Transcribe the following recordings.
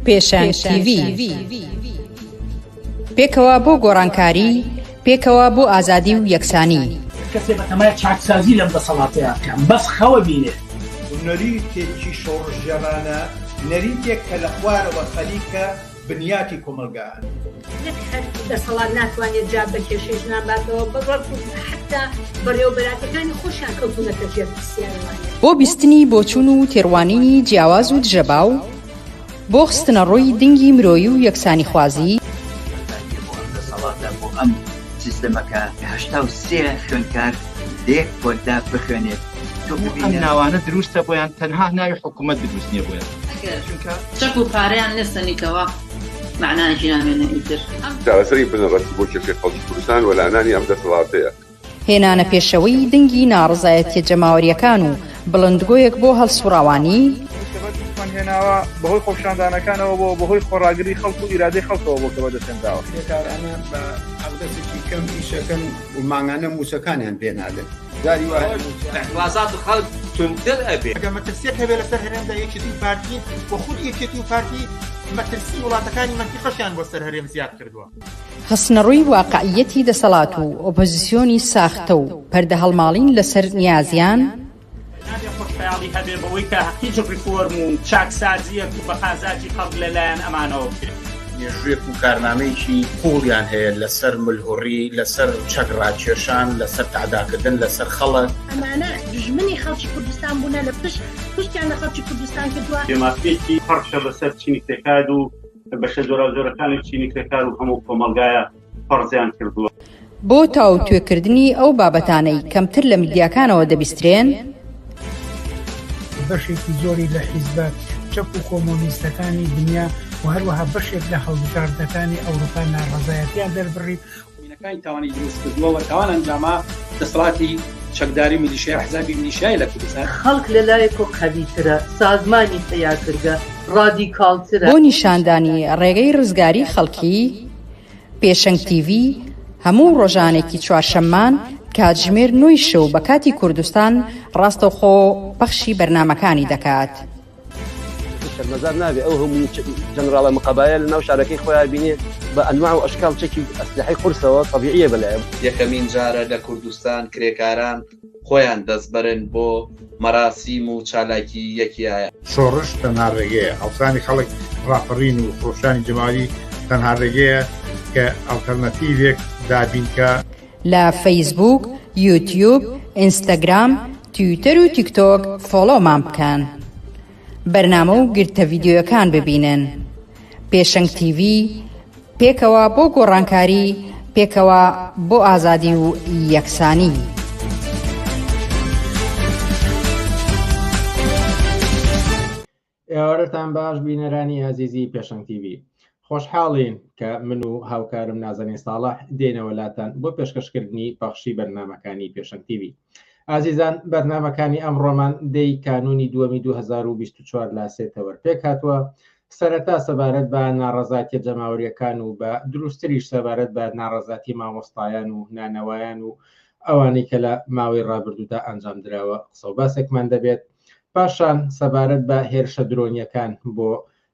پێشەنگ تیڤی. پێکەوە بۆ گۆڕانکاری، پێکەوە بۆ ئازادی و یەکسانی. کەسێ بەتەمای چاکسازی لەم دەسەڵاتەیا بکا بەس خەوە بینێ. نەریتێکی شۆڕشگێڕانە، نەریتێک کە لە خوارەوە خەریکە بنیاتی کۆمەڵگا ئەنێت. نەک هەر دەسەڵات ناتوانێت جواب بە کێشەی ژنان باتەوە، بەڵکو حەتتا بەڕێوەبەراتەکانی خۆشیان کەوتوونەتە ژێر پرسیارەوانێ. بۆ بیستنی بۆچوون و تێڕوانینی جیاواز و دژەباو، بۆ خستنەڕووی دنگی مرۆیی و یەکسانیخوازی. بەتایبەتی بۆ ئەم دەسەڵاتە، بۆ ئەم سیستەمە کە 83 خوێندکار لە یەک پۆلدا بخوێنێت، تۆ هەموو ئەم ببینە. ناوانە دروستە بۆیان تەنها ناوی حکومەت دروست نیە بۆیان. ئەگەر چونکە. چەک و پارەیان لێ سەنیتەوە مەعنایەکی نامێنێ ئیتر. چارەسەری بنەڕەتی بۆ کێشەی خەڵکی کوردستان وەلانانی ئەم دەسەڵاتەیە. هێنانە پێشەوەی دەنگی ناڕەزایەتیە جەماوەریەکان و بڵندگۆیەک بۆ هەڵسوڕاوانی. ئەوەی کە بەدەستمان هێناوە بەهۆی خۆپیشاندانەکانەوە بووە، بەهۆی خۆڕاگری خەڵک و ئیرادەی خەڵکەوە بووە کە بەدەستهێنراوە. کرێکارانە بە حەقدەستێکی کەم ئیشەکەن و مانگانە مووچەکانیان پێ نادەن. جاری وا هەیە مووچە. ئیعتڕازات خەڵک توندتر ئەبێ. ئەگەر مەترسیەک هەبێ لەسەر هەرێمدا یەکێتی و پارتین و خودی یەکێتی و پارتی مەترسی وڵاتەکانی مەنتیقەشیان بۆ سەر هەرێم زیاد کردووە. خستنەڕووی واقعییەتی دەسەڵات و ئۆپۆزیسیۆنی ساختە و پەردەهەڵماڵین لەسەر نیازیان. نابێ خۆشخەیاڵی هەبێ بەوەی کە هیچ ڕیفۆرم و چاکسازییەک و بە قازانجی خەڵک لە لایەن ئەمانەوە بکرێ. مێژوویەک و کارنامەیەکی قووڵیان هەیە لەسەر ملهوڕی، لەسەر چەک ڕاکێشان، لەسەر تەعداکردن لەسەر خەڵک. ئەمانە دوژمنی خەڵکی کوردستان بوونە لە پشت پشتیان لە خەڵکی کوردستان کردووە. بێمافییەکی پڕ کە بەسەر چینی کرێکار و بەشە جۆراوجۆرەکانی چینی کرێکار و هەموو کۆمەڵگایە فەرزیان کردووە. بۆ تاوتوێکردنی ئەو بابەتانەی کەمتر لە میدیاکانەوە دەبیسترێن. بەشێکی زۆری لە حیزبە چەپ و کۆمۆنیستەکانی دنیا و هەروەها بەشێک لە هەڵبژاردنەکانی ئەوروپا ناڕەزایەتیان دەربڕی. مینەکانی تاوانی دروست کردووە و تاوان ئەنجاما دەسەڵاتی چەکداری میلیشیا ئەحزابی میلیشیای لە کوردستان. خەڵک لە لایەکۆ قەویترە، سازمانی پەیا کردگە، ڕادیکاڵترە. بۆ نیشاندانی ڕێگەی ڕزگاری خەڵکی، پێشەنگ تیڤی هەموو ڕۆژانێکی چوارشەممان کاتژمێر نۆی شەو بە کاتی کوردستان ڕاستەوخۆ پەخشی بەرنامەکانی دەکات. شەرمەزار نابێ ئەو هەموو جەنراڵە مقەبایە لە ناو شارەکەی خۆیان بینێ بە ئەنواع و ئەشکال چەکی ئەسلحەی قورسەوە تەبیعیە بەلایە. یەکەمین جارە لە کوردستان کرێکاران خۆیان دەستبەرن بۆ مەراسیم و چالاکی یەکیایە. شۆڕش تەنها ڕێگەیە، هەڵسانی خەڵک، ڕاپەڕین و خرۆشانی جەماوەری تەنها ڕێگەیە کە ئەڵتەرناتیڤێک دابین کا. لە فەیسبووک، یوتیوب، ئینستاگرام، تویتەر و تیکتۆک فۆڵۆمان بکەن. بەرنامە و گرتە ڤیدیۆیەکان ببینن. پێشەنگ تیڤی، پێکەوە بۆ گۆڕانکاری، پێکەوە بۆ ئازادی و یەکسانی. ئێوارەتان باش بینەرانی ئازیزی پێشەنگ تیڤی خۆشحاڵین کە من و هاوکارم نازەنین ساڵح دێنەوە لاتان بۆ پێشکەشکردنی پەخشی بەرنامەکانی پێشەنگ تیڤی ئازیزان بەرنامەکانی ئەمڕۆمان دەی کانونی دووەمی 2024 لە سێ تەوەر پێک هاتووە سەرەتا سەبارەت بە ناڕەزاتیە جەماوەریەکان و بە دروستتریش سەبارەت بە ناڕەزاتی مامۆستایان و نانەوایان و ئەوانەی کە لە ماوەی ڕابردوودا ئەنجام دراوە قسە و باسێکمان دەبێت پاشان سەبارەت بە هێرشە درۆنیەکان بۆ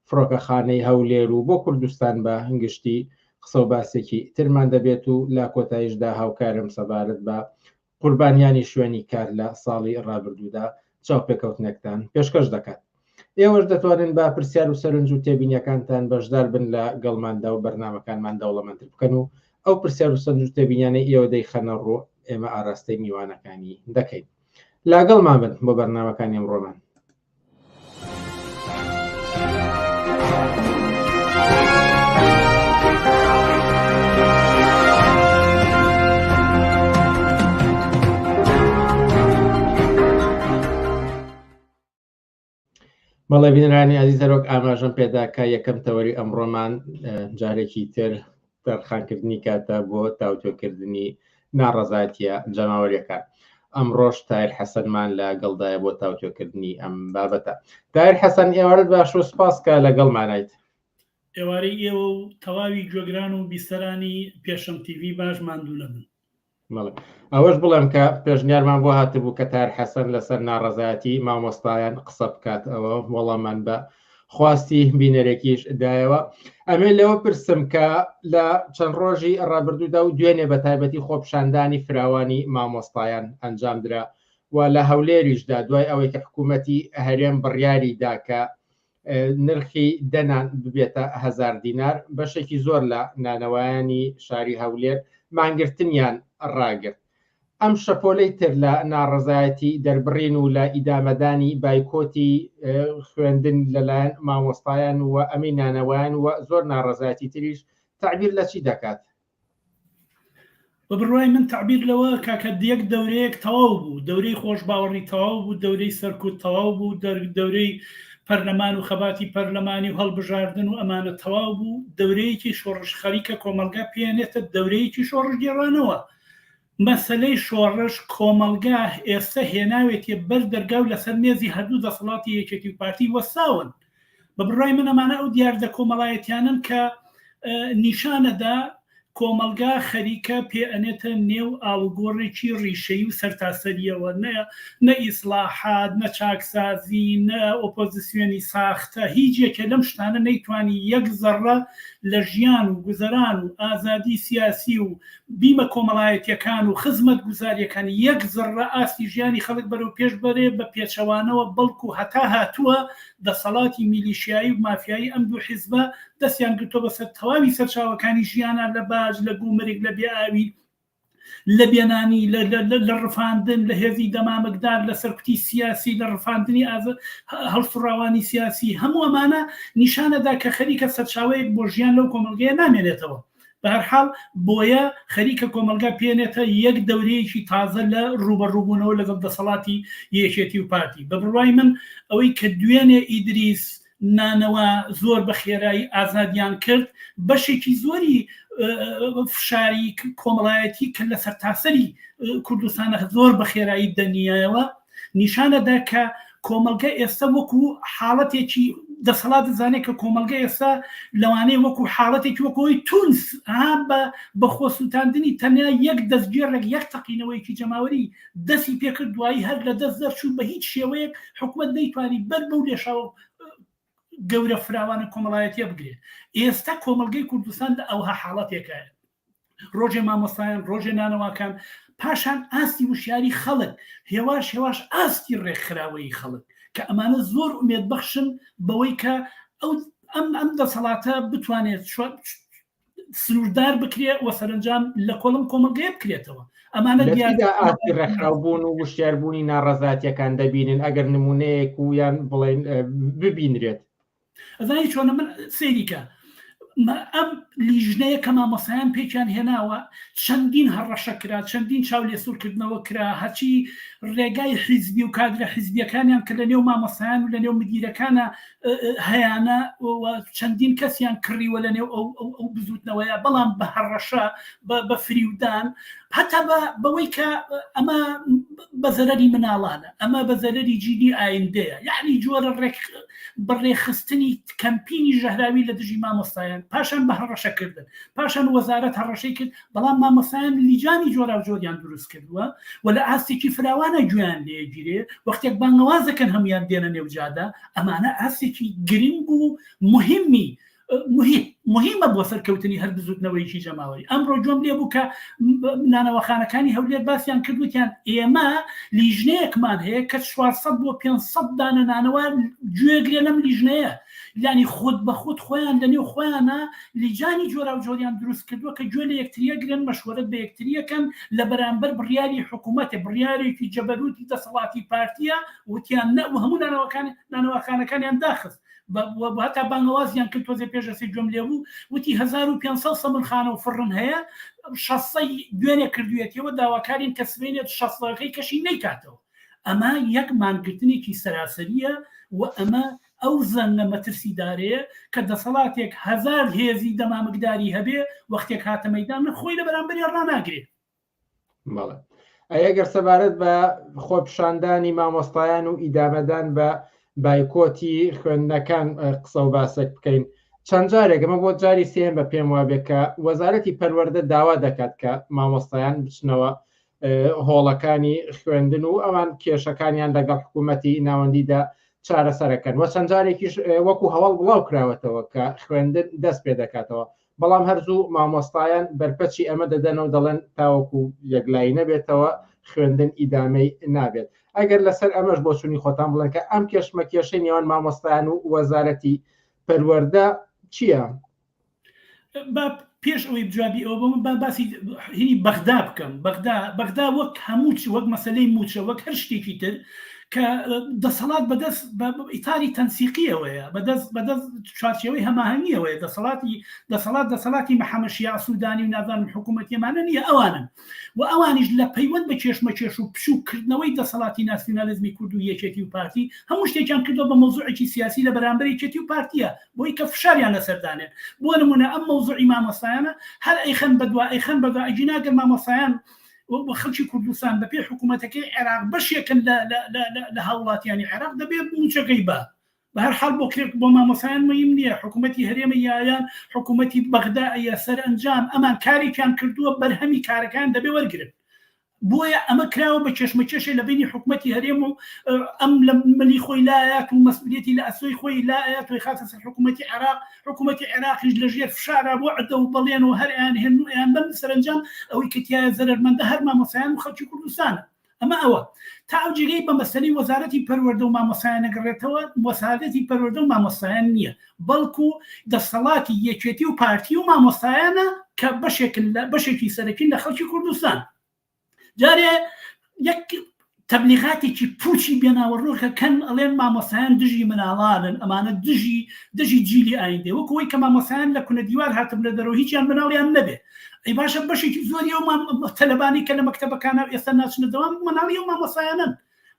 فڕۆکەخانەی هەولێر و بۆ کوردستان بە گشتی قسە و باسێکی ترمان دەبێت و لە کۆتاییشدا هاوکارم سەبارەت بە قوربانیانی شوێنی کار لە ساڵی ڕابردوودا چاوپێکەوتنێکتان پێشکەش دەکات. ئێوەش دەتوانن بە پرسیار و سەرنج و تێبینیەکانتان بەشدار بن لە گەڵماندا و بەرنامەکانمان دەوڵەمەندتر بکەن و ئەو پرسیار و سەرنج و تێبینیانەی ئێوە دەیخەنە ڕوو ئێمە ئاراستەی میوانەکانی دەکەین. لاگەڵمان بن بۆ بەرنامەکانی ئەمڕۆمان. بەڵێ بینەرانی ئازیز هەروەک ئاماژەم پێدا کە یەکەم تەوەری ئەمڕۆمان جارێکی تر تەرخانکردنی کاتە بۆ تاوتوێکردنی ناڕەزایەتیە جەماوەریەکان ئەمڕۆش تایر حەسەنمان لە گەڵدایە بۆ تاوتوێکردنی ئەم بابەتە تایر حەسەن ئێوارت باش و سپاس کە لەگەڵمانایت ئێوارەی ئێوە و تەواوی گوێگران و بیسەرانی پێشەنگ تیڤی باش ماندوو نەبن. بەڵێ ئەوەش بڵێم کە پێشنیارمان بۆ هاتبوو کە تار حەسەن لەسەر ناڕەزایەتی مامۆستایان قسە بکات ئەوە وەڵامان بە. خواستی بینەرێکیش دایەوە. ئەمێ لەوە پرسم کە لە چەند ڕۆژی ڕابردوودا و دوێنێ بە تایبەتی خۆپیشاندانی فراوانی مامۆستایان ئەنجام درا و لە هەولێریشدا دوای ئەوەی کە حکوومەتی هەرێم بڕیاری دا کە نرخی دەنان ببێتە هەزار دینار، بەشێکی زۆر لە نانەوایانی شاری هەولێر مانگرتنیان ڕاگرت. ئەم شەپۆلەی تر لە ناڕەزایەتی دەربڕین و لە ئیدامەدانی بایکۆتی خوێندن لەلایەن مامۆستایان و ئەمەی نانەوایان و زۆر ناڕەزایەتی تریش تەعبیر لە چی دەکات؟ بە بڕوای من تەعبیر لەوە کاکە یەک دەورەیەک تەواو بوو، دەورەی خۆشباوەڕی تەواو بوو، دەورەی سەرکوت تەواو بوو، دەورەی پەرلەمان و خەباتی پەرلەمانی و هەڵبژاردن و ئەمانە تەواو بوو، دەورەیەکی شۆڕش خەریکە کۆمەڵگا پێنێتە دەورەیەکی شۆڕشگێڕانەوە. مەسەلەی شۆڕش کۆمەڵگا ئێستە هێناوێتیە بەر دەرگا و لەسەر مێزی هەردوو دەسەڵاتی یەکێتی و پارتی وەستاون. بە بڕوای من ئەمانە ئەو دیاردە کۆمەڵایەتیانەن کە نیشانەدا کۆمەڵگا خەریکە پێ ئەنێتە نێو ئاڵوگۆڕێکی ڕیشەیی و سەرتاسەرییەوە، نە نە ئیسڵاحات، نە چاکسازی، نە ئۆپۆزسیۆنی ساختە، هیچ یەکێ لەم شتانە نەیتوانی یەک زەڕە لە ژیان و گوزەران و ئازادی سیاسی و بیمە کۆمەڵایەتیەکان و خزمەتگوزاریەکان یەک زڕە ئاستی ژیانی خەڵک بەرەو پێش بەرێ، بە پێچەوانەوە بەڵکو هەتا هاتووە دەسەڵاتی میلیشیایی و مافیایی ئەم دوو حیزبە دەستیان گرتووە بەسەر تەواوی سەرچاوەکانی ژیانا لە باج، لە گومرگ، لە بێ ئاوی، لە بێنانی، لە ڕفاندن، لە هێزی دەمامکدار، لە سەرکوتی سیاسی، لە ڕفاندنی هەڵسوڕاوانی سیاسی، هەموو ئەمانە نیشانەدا کە خەریکە سەرچاوەیەک بۆ ژیان لەو کۆمەڵگەیە نامێنێتەوە. بەهەرحاڵ بۆیە خەریکە کۆمەڵگا پێنێتە یەک دەورەیەکی تازە لە ڕووبەڕووبوونەوە لەگەڵ دەسەڵاتی یەکێتی و پارتی. بە بڕوای من ئەوەی کە دوێنێ ئیدریس نانەوا زۆر بە خێرایی ئازادیان کرد بەشێکی زۆری فشاری کۆمەڵایەتی کە لە سەرتاسەری کوردستانە زۆر بە خێرایی دەنیایەوە نیشانەدا کە کۆمەڵگە ئێستا وەکو حاڵەتێکی دەسەڵات دەزانێت کە کۆمەڵگە ئێستا لەوانەیە وەکو حاڵەتێکی وەکەوەی تونس ها بە بە خۆسووتاندنی تەنیا یەک دەستگێڕێک یەک تەقینەوەیەکی جەماوەری دەستی پێکرد دوایی هەر لە دەست دەرچوو بە هیچ شێوەیەک حکومەت نەیتوانی بەر بەو لێشاوە گەورە فراوانە کۆمەڵایەتیە بگرێت ئێستا کۆمەڵگەی کوردستان لە ئەوها حاڵەتێکایە ڕۆژێ مامۆستایان ڕۆژێ نانەواکان پاشان ئاستی وشیاری خەڵک هێواش هێواش ئاستی ڕێکخراوەیی خەڵک کە ئەمانە زۆر ئومێد بەخشن بەوەی کە ئەو ئەم ئەم دەسەڵاتە بتوانێت سنووردار بکرێ و سەرنجام لە کۆڵم کۆمەڵگەیە بکرێتەوە ئەمانە دیاردا ئاستی ڕێکخراوبوون و وشیاربوونی ناڕەزاتیەکان دەبینن ئەگەر نمونەیەک و یان بڵێن ببینرێت ئەزانی چۆنە من سەیریکە ئەم لیژنەیە کە مامۆسایان پێکیان هێناوە چەندین هەڕەشە کرا چەندین چاو لێسوورکردنەوە کرا هەرچی ڕێگای حیزبی و کادرە حیزبیەکانیان کە لە نێو مامۆسایان و لە نێو مدیرەکانە هەیانە چەندین کەسیان کڕیوە لە نێو ئەو ئەو بزوتنەوەیە بەڵام بە هەڕەشە بە فریودان هەتا بەوەی کە ئەمە بە زەرەری مناڵانە ئەمە بە زەرەری جیلی ئایندەیە یعنی جۆرە ڕێک بەڕێخستنی کەمپینی ژەهراوی لە دژی مامۆستایان پاشان بە هەڕەشەکردن پاشان وەزارەت هەڕەشەی کرد بەڵام مامۆستایان لیجانی جۆراوجۆریان دروست کردووە و لە ئاستێکی فراوانە گوێیان لێگیرێ وەختێک بانگەوازەکەن هەمویان دێنە نێو جادە ئەمانە ئاستێکی گرنگ و مهمی مهمە بۆ سەرکەوتنی هەر بزوتنەوەیەکی جەماوەری ئەمڕۆ گوێم لێ بوو کە نانەوەخانەکانی هەولێر باسیان کرد وتیان ئێمە لیژنەیەکمان هەیە کە 400 بۆ 500 دانە نانەوە گوێگرێ لەم لیژنەیە یانی خود بە خود خۆیان لە نێو خۆیانە لیجانی جۆراوجۆریان دروست کردووە کە گوێ لە یەکتریە گرن مەشوەرەت بە یەکتریەکەن لە بەرامبەر بڕیاری حکوومەتێ بڕیارێکی جەبەروتی دەسەڵاتی پارتیە وتیان نە و هەموو نانەوەکان نانەواخانەکانیان داخست هەتا بانگەوازیان کرد تۆزێ پێش ئەسێ گوێم لێ بوو وتی 1500 سەمنخانە و فڕن هەیە شەسەی دوێنێ کردوێتیەوە داواکارین کە سبەینێت شەسەکەی کەشی نەیکاتەوە ئەمە یەک مانگرتنێکی سەراسەریە و ئەمە ئەو زەنگە مەترسیدارەیە کە دەسەڵاتێک هەزار هێزی دەمامکداری هەبێ وەختێک هاتە مەیدان خۆی لە بەرامبەری ڕاناگرێ. بەڵێ ئەی ئەگەر سەبارەت بە خۆپیشاندانی مامۆستایان و ئیدامەدان بە بایکۆتی خوێندنەکان قسە و باسێک بکەین چەند جارێک ئەمە بۆ جاری سێم بە پێم وابێ کە وەزارەتی پەروەردە داوا دەکات کە مامۆستایان بچنەوە هۆڵەکانی خوێندن و ئەوان کێشەکانیان لەگەڵ حکوومەتی ناوەندیدا چارەسەرەکەن وە چەند جارێکیش وەکو هەواڵ بڵاو کراوەتەوە کە خوێندن دەست پێ دەکاتەوە بەڵام هەرزوو مامۆستایان بەرپەچی ئەمە دەدەنەوە دەڵێن تاوەکو یەکلایی نەبێتەوە خوێندن ئیدامەی نابێت ئەگەر لەسەر ئەمەش بۆچوونی خۆتان بڵێن کە ئەم کێشمە کێشەی نێوان مامۆستایان و وەزارەتی پەروەردە چییە؟ با پێش ئەوەی جوابی ئەوە بم با باسی هینی بەغدا بکەم بەغدا بەغدا وەک هەموو وەک مەسلەی موچە وەک هەر شتێکی تر کە دەسەڵات بەدەست ئیتاری تەنسیقیەوەیە بەدەست بەدەست چوارچێوەی هەماهەنگیەوەیە دەسەڵاتی دەسەڵات دەسەڵاتی محەممەد شیاع سوودانی و نازانم حکوومەتیەمانە نییە ئەوانن و ئەوانیش لە پەیوەند بە کێشمەکێش و بچووک کردنەوەی دەسەڵاتی ناسیونالیزمی کورد و یەکێتی و پارتی هەموو شتێکیان کردوە بە مەوزوعێکی سیاسی لە بەرامبەر یەکێتی و پارتیە بۆی کە فشاریان لەسەر دانێن بۆ نمونە ئەم مەوزوعی مامۆستایانە هەر ئەیخەن بەدوا ئەیخەن بەدوا ئەگینا گەر مامۆستایان و خەڵکی کوردستان بەپێی حکوومەتەکەی عێراق بەشێکن لە هاوڵاتیانی عێراق دەبێت مووچەکەی بە بە هەر حاڵ بۆ کرێک بۆ مامۆسایان مهم نییە حکوومەتی هەرێمە یایان حکوومەتی بەغدا یە سەرئەنجام ئەمان کارێکیان کردووە بەرهەمی کارەکان دەبێ وەرگن بۆیە ئەمە کراوە بە کێشمەکێشێ لە بینی حکوومەتی هەرێم و ئەم لە ملی خۆی لایات و مەسئولیەتی لە ئەسۆی خۆی لایات و خاتە سەر حکوومەتی عێراق حکوومەتی عێراقیش لە ژێر فشارا بۆ عدە و بەڵێن و هەر ئەیان هێن و ئەیان بەن سەرەنجام ئەوەی کە تیایە زەرەرمەندە هەر مامۆسایان و خەڵکی کوردستانە ئەمە ئەوە. تا ئەو جێگەی بە مەسەلەی وەزارەتی پەروەردە و مامۆستایان نەگەڕێتەوە، وەزارەتی پەروەردە و مامۆستایان نییە، بەڵکو دەسەڵاتی یەکێتی و پارتی و مامۆستایانە کە بەشێکن لە بەشێکی سەرەکین لە خەڵکی کوردستان. جارێ یەک تەبلیغاتێکی پوچی بێناوەڕۆکە کەن ئەڵێن مامۆستایان دژی مناڵانن ئەمانە دژی دژی جیلی ئایندەی وەکو ئەوەی کە مامۆستایان لە کونە دیوار هاتبنە دەرەوە هیچیان مناڵیان نەبێ ئەی باشە بەشێکی زۆری ئەو تەلەبانەی کە لە مەکتەبەکانە ئێستا ناچنە دەوام مەناڵی ئەو مامۆستایانەن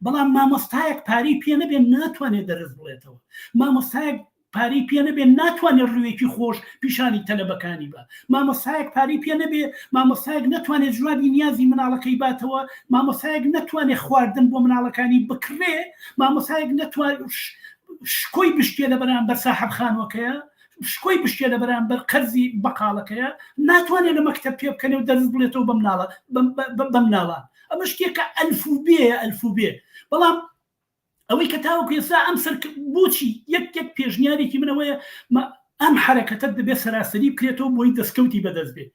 بەڵام مامۆستایەک پارەی پێ نەبێت ناتوانێت دەرس بڵێتەوە مامۆستایەک پارەی پێ نەبێت ناتوانێت ڕوویەکی خۆش پیشانی تەلەبەکانی بە مامۆستایەک پارەی پێ نەبێ مامۆستایەک نەتوانێت جوابی نیازی مناڵەکەی باتەوە مامۆستایەک نەتوانێت خواردن بۆ مناڵەکانی بکڕێ مامۆستایەک نەتوانێت شکۆی بشکێ لە بەرامبەر ساحەب خانوەکەیە شکۆی بشکێ لە بەرامبەر قەرزی بەقاڵەکەیە ناتوانێت لە مەکتەب پێ بکەنێ و دەرس بڵێتەوە بە مناڵە بە مناڵان ئەمە شتێکە ئەلفوبێیە ئەلفوبێ بەڵام ئەوەی کە تاوەکو ئێستا ئەم سەر بۆچی یەک یەک پێشنیارێکی منەوەیە ئەم حرەکەتە دەبێت سەراسەری بکرێتەوە بۆی دەستکەوتی بەدەست بێت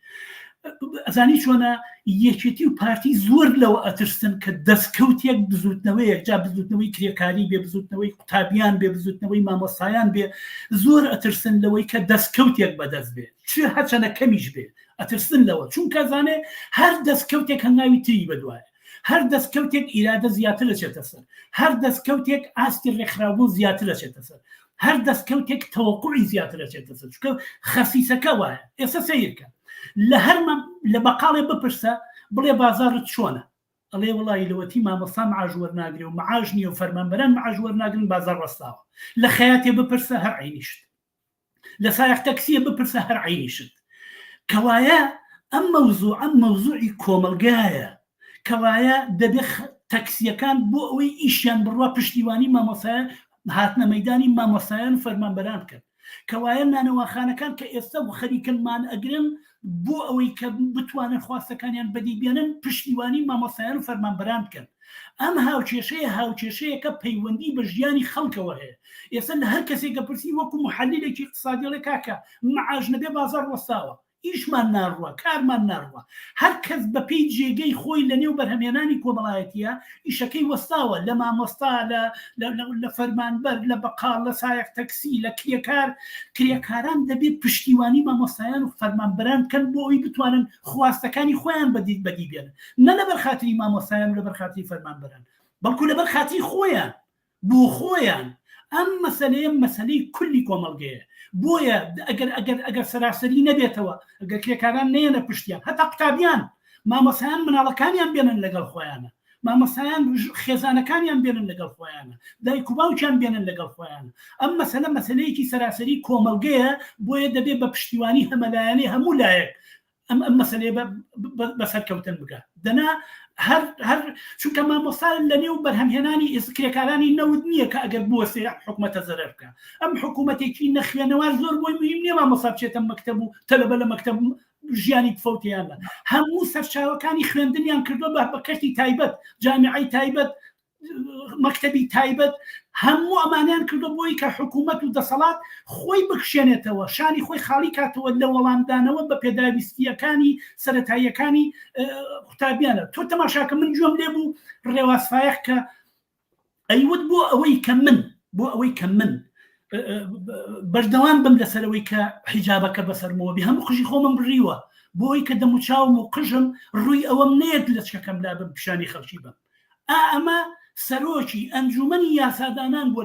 ئەزانی چۆنە یەکێتی و پارتی زۆر لەوە ئەترسن کە دەستکەوتێک بزوتنەوەیەک جا بزوتنەوەی کرێکاری بێ بزوتنەوەی قوتابیان بێ بزوتنەوەی مامۆستایان بێ زۆر ئەترسن لەوەی کە دەستکەوتێک بەدەست بێ چ هەچەنە کەمیش بێ ئەترسن لەوە چونکە زانێ هەر دەستکەوتێک هەنگاوی تری بەدوایە هەر دەستکەوتێک ئیرادە زیاتر ئەچێتە سەر هەر دەستکەوتێک ئاستی ڕێکخراوبوون زیاتر ئەچێتە سەر هەر دەستکەوتێک تەوەقوعی زیاتر ئەچێتە سەر چونکە خەسیسەکە وایە ئێستا سەیرکە لە هەر لە بەقاڵێ بپرسە بڵێ بازاڕت چۆنە ئەڵێ وڵی لەوەتی مامۆستا معاش وەرناگرێ و معاش نییە و فەرمانبەران معاش وەرناگرن بازاڕ وەستاوە لە خەیاتێ بپرسە هەر عینیشت لە سایەق تەکسیە بپرسە هەر عەینی شت. کەوایە ئەم مەوزوعە مەوزوعی کۆمەڵگایە. کەوایە دەبێ تەکسیەکان بۆ ئەوەی ئیشیان بڕوا پشتیوانی مامۆستایان هاتنە مەیدانی مامۆستایان و فەرمانبەران بکەن. کەوایە نانەواخانەکان کە ئێستا خەریکن مان ئەگرن بۆ ئەوەی کە بتوانن خواستەکانیان بەدی بێنن پشتیوانی مامۆستایان و فەرمانبەران بکەن. ئەم هاوکێشەیە هاوکێشەیەکە پەیوەندی بە ژیانی خەڵکەوە هەیە. ئێستا لە هەر کەسێک ئەپرسی وەکو موحەلیلێکی ئیقتسادی ئەڵێ کاکە معاش نەبێ بازاڕ وەستاوە، ئیشمان ناڕوا، کارمان ناڕوا. هەر کەس بە پێی جێگەی خۆی لە نێو بەرهەمهێنانی کۆمەڵایەتییە ئیشەکەی وەستاوە، لە مامۆستا، لە لە فەرمانبەر، لە بەقاڵ، لە سایەق تەکسی، لە کرێکار، کرێکاران دەبێ پشتیوانی مامۆستایان و فەرمانبەران بکەن بۆ ئەوەی بتوانن خواستەکانی خۆیان بەدی بەدی بێنن نە لەبەر خاتری مامۆستایان و لەبەر خاتری فەرمانبەران بەڵکو لەبەر خاتری خۆیان بۆ خۆیان ئەم مەسەلەیە مەسەلەی کولی کۆمەڵگەیە بۆیە ئەگەر ئەگەر ئەگەر سەراسەری نەبێتەوە ئەگەر کرێکاران نەیەنە پشتیان هەتا قوتابیان مامۆستایان مناڵەکانیان بێنن لەگەڵ خۆیانە مامۆستایان خێزانەکانیان بێنن لەگەڵ خۆیانە دایک و باوکیان بێنن لەگەڵ خۆیانە ئەم مەسەلە مەسەلەیەکی سەراسەری کۆمەڵگەیە بۆیە دەبێت بە پشتیوانی هەمەلایەنەی هەموو لایەک ئەم ئەم مەسەلەیە بە سەرکەوتن بگا دەنا هەر هەر چونکە مامۆستا لە نێو بەرهەمهێنانی ئێس کرێکارانی نەوت نییە کە ئەگەر بوەسێ ئەم حکومەتە زەرەر بکە ئەم حکوومەتێکی نەخوێنەوار زۆر بۆی مهم نییە مامۆستا بچێتە مەکتەب و تەلەبە لە مەکتەب ژیانی بفەوتیان هەموو سەرچاوەکانی خوێندنیان کردووە بە بە کەرتی تایبەت جامیعەی تایبەت. مەکتەبی تایبەت، هەموو ئەمانەیان کردوە بۆی کە حکوومەت و دەسەڵات خۆی بکشێنێتەوە، شانی خۆی خاڵی کاتەوە لە وەڵامدانەوە بە پێداویستییەکانی سەرەتاییەکانی قوتابیانە. تۆ تەماشاکە من گوێم لێ بوو ڕێواز فایەق کە ئەیوت بۆ ئەوەی کە من بۆ ئەوەی کە من بەردەوام بم لەسەرەوەی کە حیجابەکە بەسەرمەوە بێ هەموو قژی خۆمم بڕیوە بۆ ئەوەی کە دەموچاوم و قژم ڕووی ئەوەم نەیەت لەچکەکەم لا بم پیشانی خەڵکی بم ئا ئەمە سەرۆکی ئەنجومەنی یاسادانان بووە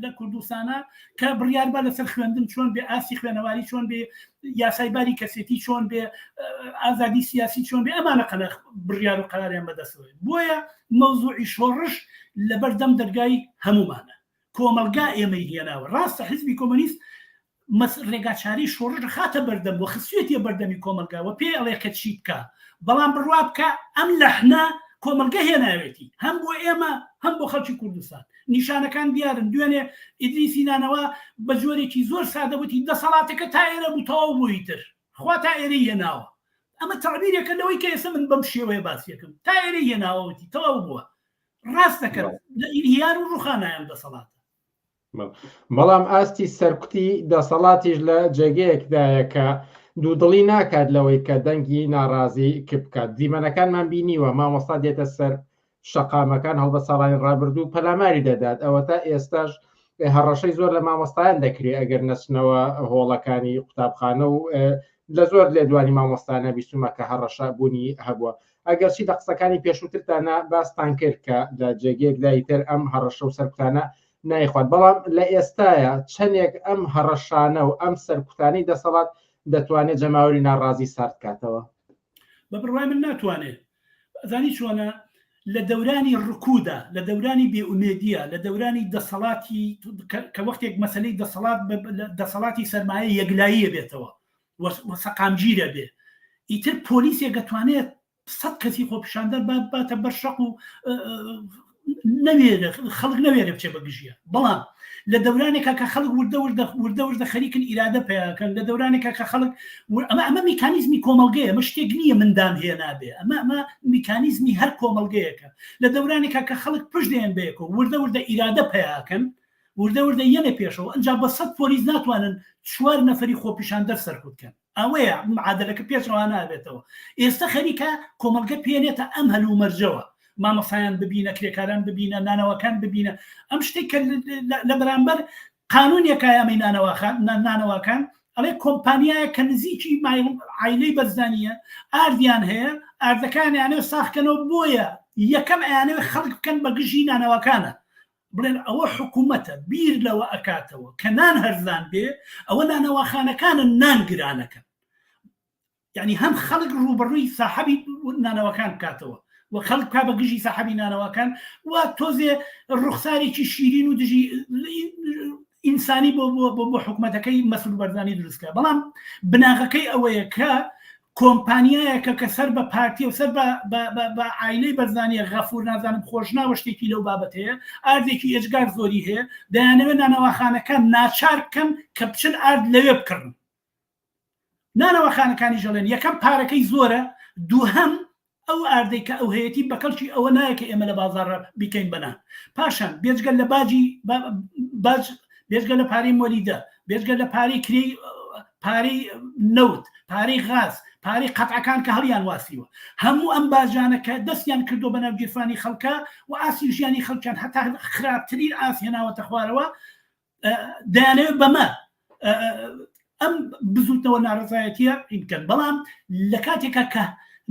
لە کوردستانە کە بڕیار با لەسەر خوێندن چۆن بێ ئاستی خوێنەواری چۆن بێ یاسای باری کەسێتی چۆن بێ ئازادی سیاسی چۆن بێ ئەمانە قەلەخ بڕیار و قەراریان بەدەستەوە بۆیە مەوزوعی شۆڕش لەبەردەم دەرگای هەمومانە کۆمەڵگا ئێمەی هێناوە ڕاستە حزبی کۆمۆنیست مەس ڕێگاچارەی شۆڕش دەخاتە بەردەم و خستوێتیە بەردەمی کۆمەڵگا و پێی ئەڵێ کە چی بکا بەڵام بڕوا بکە ئەم لەحنە کۆمەڵگە هێناوێتی هەم بۆ ئێمە هەم بۆ خەڵکی کوردستان نیشانەکان دیارن دوێنێ ئیدریسی نانەوا بە جۆرێکی زۆر سادە وتی دەسەڵاتەکە تا ئێرە بوو تەواو بوو ئیتر خوا تا ئێرەی هێناوە ئەمە تەعبیرێکە لەوەی کە ئێستا من بەم شێوەیە باسیەکەم تا ئێرەی هێناوە وتی تەواو بووە ڕاست دەکەن لە ئینهیار و ڕوخانایان دەسەڵاتە بەڵام ئاستی سەرکوتی دەسەڵاتیش لە جێگەیەکدایە کە دوودڵی ناکات لەوەی کە دەنگی ناڕازی کپ بکات دیمەنەکانمان بینیوە مامۆستا دێتە سەر شەقامەکان هەڵبەت ساڵانی ڕابردوو پەلاماری دەدات ئەوەتا ئێستاش هەڕەشەی زۆر لە مامۆستایان دەکرێت ئەگەر نەچنەوە هۆڵەکانی قوتابخانە و لە زۆر لێدوانی مامۆستانە بیستومە کە هەڕەشە بوونی هەبووە ئەگەرچی لە قسەکانی پێشووترتانە باستان کرد کە لە جێگەیەکدای تر ئەم هەڕەشە و سەرکوتانە نایخوات بەڵام لە ئێستایا چەندێک ئەم هەڕەشانە و ئەم سەرکوتانەی دەسەڵات دەتوانێت جەماوەری ناڕازی سارد کاتەوە؟ بە بڕوای من ناتوانێت. ئەزانی چۆنە لە دەورانی ڕکودا لە دەورانی بێئومێدیە لە دەورانی دەسەڵاتی کە وەختێک مەسلەی دەسەڵات دەسەڵاتی سەرمایە یەکلاییە بێتەوە و سەقامگیرە بێ ئیتر پۆلیسێک ئەتوانێت سەد کەسی خۆپیشاندەر باتە بەر شەق و نەوێرە خەڵک نەوێرە بچێ بە گژیە بەڵام لە دەورانێکا کە خەڵک وردە وردە وردە وردە خەریکن ئیرادە پیاکەن لە دەورانێکا کە خەڵک ئەمە ئەمە میکانیزمی کۆمەڵگەیە ئەمە شتێک نییە مندام هێنابێ ئەمە ئەمە میکانیزمی هەر کۆمەڵگەیەکە لە دەورانێکا کە خەڵک پشت دێن بەیەکەوە وردە وردە ئیرادە پیاکەن وردە وردە یەنە پێشەوە ئەنجا بە سەد پۆلیس ناتوانن چوار نەفەری خۆپیشاندەر سەرکوت کەن ئەوەیە معادلەکە پێچەوانە ئەبێتەوە ئێستا خەریکە کۆمەڵگە پێنێتە ئەم هەلومەرجەوە مامۆسایان ببینە کرێکاران ببینە نانەوەکان ببینە ئەم شتێک کە لە بەرامبەر قانونێکە ئەمەی نانەواکان ئەڵێ کۆمپانیایە کە نزیکی عیلەی بەرزانیە ئاردیان هەیە ئاردەکانیانە ساخکەنەوە بۆیە یەکەم ئەیانەوە خەڵک بکەن بە گژی نانەواکانە بڵێن ئەوە حکومەتە بیر لەوە ئەکاتەوە کە نان هەرزان بێ ئەوە نانەواخانەکانن نان گرانەکەن یعنی هەم خەڵک ڕوبەڕووی ساحەبی نانەوەکان بکاتەوە و خەڵک کا بە گژی ساحەبی نانەواکان و تۆزێ ڕوخسارێکی شیرین و دژی ئینسانی بۆ بۆ بۆ حکومەتەکەی مەسرور بەرزانی دروستکە بەڵام بناغەکەی ئەوەیە کە کۆمپانیایەکە کە سەر بە پارتیە و سەر بە عایلەی بەرزانیە غەفور نازانم خۆشناوە شتێکی لەو بابەتەیە ئاردێکی ئێجگار زۆری هەیە دەیانەوێت نانەواخانەکان ناچار بکەن کە بچن ئارد لەوێ بکڕن نانەواخانەکانیش ئەڵێن یەکەم پارەکەی زۆرە دووهەم ئەو ئاردەی کە ئەو هەیەتی بە کەڵکی ئەوە نایە کە ئێمە لە بازاڕا بیکەین بە نان. پاشان بێجگە لە باجی باج بێجگە لە پارەی مۆلیدە، بێجگە لە پارەی کرێی پارەی نەوت، پارەی غاز، پارەی قەتعەکان کە هەڵیان واسیوە. هەموو ئەم باجانە کە دەستیان کردووە بە ناو گیرفانی خەڵکا و ئاستی ژیانی خەڵکیان هەتا خراپترین ئاست هێناوەتە خوارەوە، دەیانەوێت بەمە ئەم بزوتنەوە ناڕزایەتیە بکەن بەڵام لە کاتێکا کە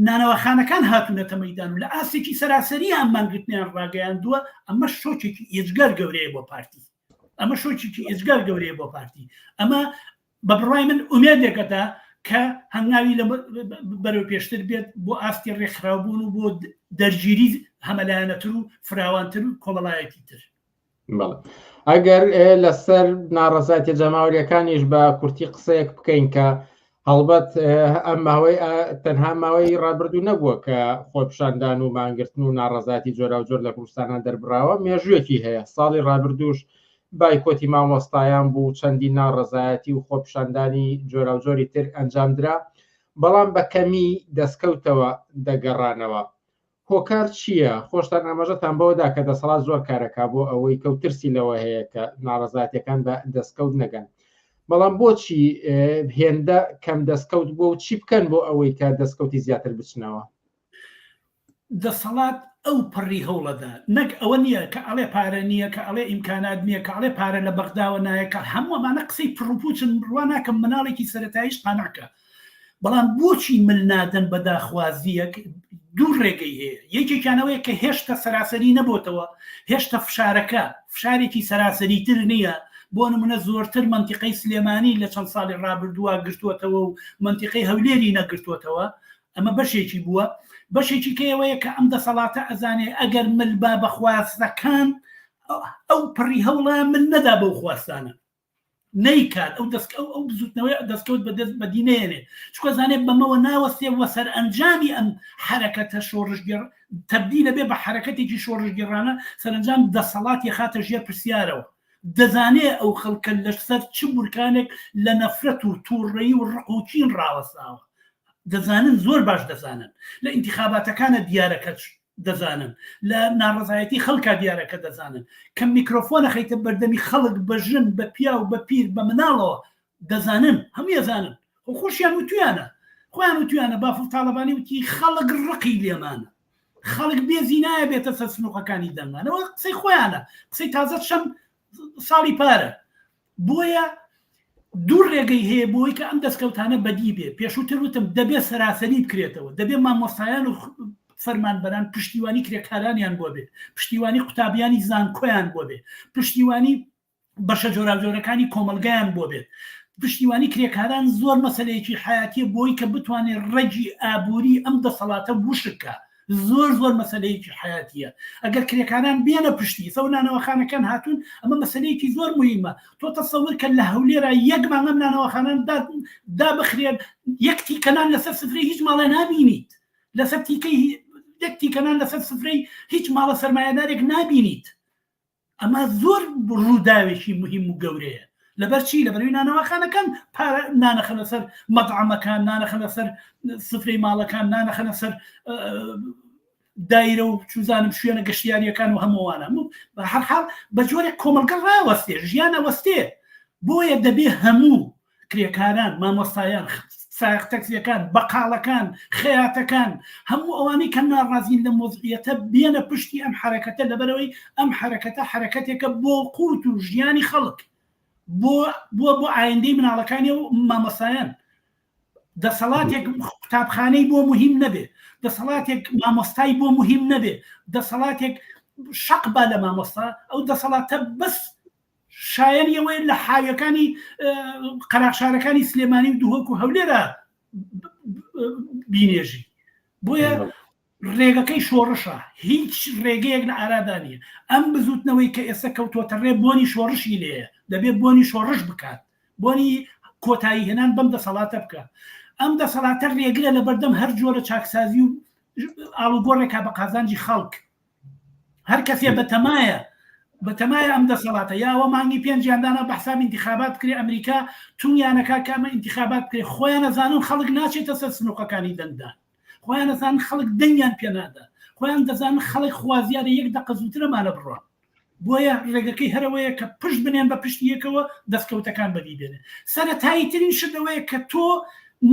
نانەوەخانەکان هاتوونەتە مەدان و لە ئاستێکی سەراسەری ئەم مانگرتنیان ڕاگەیاندووە ئەمە شۆکێکی ئێجگار گەورەیە بۆ پارتی ئەمە شۆکێکی ئێجگار گەورەیە بۆ پارتی ئەمە بە بڕای من ئومێدێکەدا کە هەنگاوی لە بەرەو پێشتر بێت بۆ ئاستی ڕێکخراوبوون و بۆ دەرگیری هەمەلایەنەتر و فراوانتر و کۆمەڵایەتی تر بەڵێ ئەگەر لەسەر ناڕەزایەتیە جەماوەریەکانیش بە کورتی قسەیەک بکەین کە هەڵبەت ئەم ماوەی تەنها ماوەی ڕابردوو نەبووە کە خۆپیشاندان و مانگرتن و ناڕەزایەتی جۆراوجۆر لە کوردستانە دەربراوە مێژوویەکی هەیە ساڵی ڕابردووش بایکۆتی مامۆستایان بوو چەندین ناڕەزایەتی و خۆپیشاندانی جۆراوجۆری تر ئەنجامدرا بەڵام بە کەمی دەستکەوتەوە دەگەڕانەوە. هۆکار چییە؟ خۆشتان ئاماژەتان بەوەدا کە دەسەڵات زۆر کارەکا بۆ ئەوەی کە و ترسی لەوە هەیە کە ناڕەزایەتیەکان بە دەستکەوت نەگەن. بەڵام بۆچی هێندە کەم دەستکەوت بووە و چی بکەن بۆ ئەوەی کە دەستکەوتی زیاتر بچنەوە؟ دەسەڵات ئەو پەڕی هەوڵەدا نەک ئەوە نییە کە ئەڵێ پارە نییە کە ئەڵێ ئیمکانات نییە کە ئەڵێ پارە لە بەغداوە نایە کە هەموو ئەمانە قسەی پڕوپوچن بڕوا ناکەم مناڵێکی سەرەتاییش قانع کە بەڵام بۆچی مل نادەن بە داخوازییەک دوو ڕێگەی هەیە یەکێکیان ئەوەیە کە هێشتا سەراسەری نەبۆتەوە هێشتا فشارەکە فشارێکی سەراسەریتر نییە بۆ نمونە زۆرتر مەنتیقەی سلێمانی لە چەند ساڵی ڕابردووە گرتووەتەوە و مەنتیقەی هەولێری نەگرتووەتەوە ئەمە بەشێکی بووە بەشێکی کەی ئەوەیە کە ئەم دەسەڵاتە ئەزانێ ئەگەر مل با بە خواستەکان ئەو پڕی هەوڵە مل نەدا بەو خواستانە نەیکات ئەو دەست ئەو ئەو بزوتنەوەی دەستکەوت بەدەست بەدی نێنێ چکە زانێ بەمەوە ناوەستێ وە سەرئەنجامی ئەم حرەکەتە شۆڕشگێڕ تەبدیلە بێ بە حرەکەتێکی شۆڕشگێڕانە سەرەنجام دەسەڵاتی خاتە ژێر پرسیارەوە دەزانێ ئەو خەڵکە لەسەر چ بورکانێک لە نەفرەت و تووڕەیی و ڕق و کین ڕاوەستاوە. دەزانن، زۆر باش دەزانن. لە ئینتیخاباتەکانە دیارە کە دەزانن. لە ناڕەزایەتی خەڵکا دیارە کە دەزانن. کە میکرۆفۆن ئەخەیتە بەردەمی خەڵک بە ژن، بە پیاو، بە پیر، بە مناڵەوە دەزانن. هەمووی ئەزانن. خۆ خۆشیان وتویانە. خۆیان وتویانە. بافڵ تاڵەبانی وتی خەڵک ڕقی لێمانە. خەڵک بێزی نایە بێتە سەر سنوقەکانی دەنگمان ئەوە قسەی خۆیانە قسەی تازە چەند ساڵی پارە بۆیە دوو ڕێگەی هەیە بۆی کە ئەم دەستکەوتانە بەدی بێ پێشووتر وتم دەبێت سەراسەری بکرێتەوە دەبێت مامۆستایان و فەرمانبەران پشتیوانی کرێکارانیان بۆ بێ پشتیوانی قوتابیانی زانکۆیان بۆ بێ پشتیوانی بەشە جۆراوجۆرەکانی کۆمەڵگایان بۆ بێت. پشتیوانی کرێکاران زۆر مەسەلەیەکی حەیاتیە بۆی کە بتوانێت ڕەگی ئابووری ئەم دەسەڵاتە وشک کا. زۆر زۆر مەسەلەیەکی حەیاتیە. ئەگەر کرێکاران بێنە پشتی، ئێستا نانەواخانەکان هاتوون، ئەمە مەسەلەیەکی زۆر موهیمە. تۆ تەسەور کە لە هەولێرا یەک مانگ ئەم نانەواخانان دابخرێن، یەک تیکە نان لەسەر سفرەی هیچ ماڵێ نابینیت. لەسەر تیکەی یەک تیکە نان لەسەر سفرەی هیچ ماڵە سەرمایەدارێک نابینیت. ئەمە زۆر ڕووداوێکی مهم و گەورەیە لەبەر چی لەبەرەوەی نانەواخانەکان پارە نانەخەنە سەر مەطعەمەکان نانەخەنە سەر سفرەی ماڵەکان نانەخەنە سەر دایرە و چوزانم شوێنە گەشتیاریەکان و هەمووانە بە هەر حاڵ بە جۆرێک کۆمەڵگە ڕاوەستێ ژیان ئەوەستێ بۆیە دەبێ هەموو کرێکاران، مامۆستایان، سایەق تەکسیەکان، بەقاڵەکان، خەیاتەکان، هەموو ئەوانەی کە ناڕازین لەم وەزعیەتە بێنە پشتی ئەم حەرەکەتە لەبەرئەوەی ئەم حەرەکەتە حەرەکەتێکە بۆ قوت و ژیانی خەڵک بۆ بۆ بۆ ئایندەی مناڵەکانی و مامۆستایان دەسەڵاتێک قوتابخانەی بۆ مهم نەبێ دەسەڵاتێک مامۆستای بۆ مهم نەبێ دەسەڵاتێک شەق با لە مامۆستا ئەو دەسەڵاتە بەس شایەنی ئەوەیە لە حاویەکانی قەراغ شارەکانی سلێمانی و دهۆک و هەولێرە بینێژی بۆیە ڕێگەکەی شۆڕشە هیچ ڕێگەیەک لە ئارادا نییە ئەم بزوتنەوەی کە ئێستا کەوتوەتە ڕێ بۆنی شۆڕشی لێیە دەبێت بۆنی شۆڕش بکات بۆنی کۆتایی هێنان بەم دەسەڵاتە بکە ئەم دەسەڵاتە ڕێگرە لە بەردەم هەر جۆرە چاکسازی و ئاڵوگۆڕێکا بە قازانجی خەڵک هەر کەسێ بەتەمایە بەتەمایە ئەم دەسەڵاتە یاوە مانگی پێنجیان دانا بە حساب ئینتخابات بکرێ ئەمریکا تونیانەکە کە ئەمە ئینتخابات بکرێ خۆیان ئەزانن خەڵک ناچێتە سەر سنوقەکانی دەنگدان خۆیان ئەزانن خەڵک دەنگیان پێنادا خۆیان دەزانن خەڵک خوازیارە یەک دەقە زووترەمانە بڕۆن بۆیە ڕێگەکەی هەرەوەیە کە پشت بنێن بە پشتی یەکەوە دەستکەوتەکان بەدی بێنێ سەرەتایی ترین شت ئەوەیە کە تۆ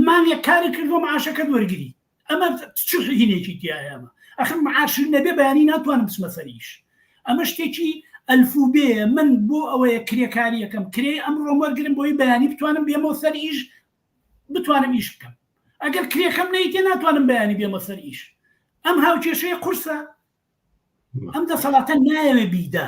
مانگێک کاری کردووە معاشەکەت وەرگری ئەمە چ هینێکی تایە ئەمە ئەخر معاش نەبێ بەیانی ناتوانم بچمە سەر ئیش ئەمە شتێکی ئەلفوبێ من بۆ ئەوەیە کرێکاریەکەم کرێ ئەمڕۆم وەرگرم بۆی بەیانی بتوانم بێمەوە سەر ئیش بتوانم ئیش بکەم ئەگەر کرێکەم نەیتێ ناتوانم بەیانی بێمە سەر ئیش ئەم هاوکێشەیە قورسە ئەم دەسەڵاتە نایەوێ بیدا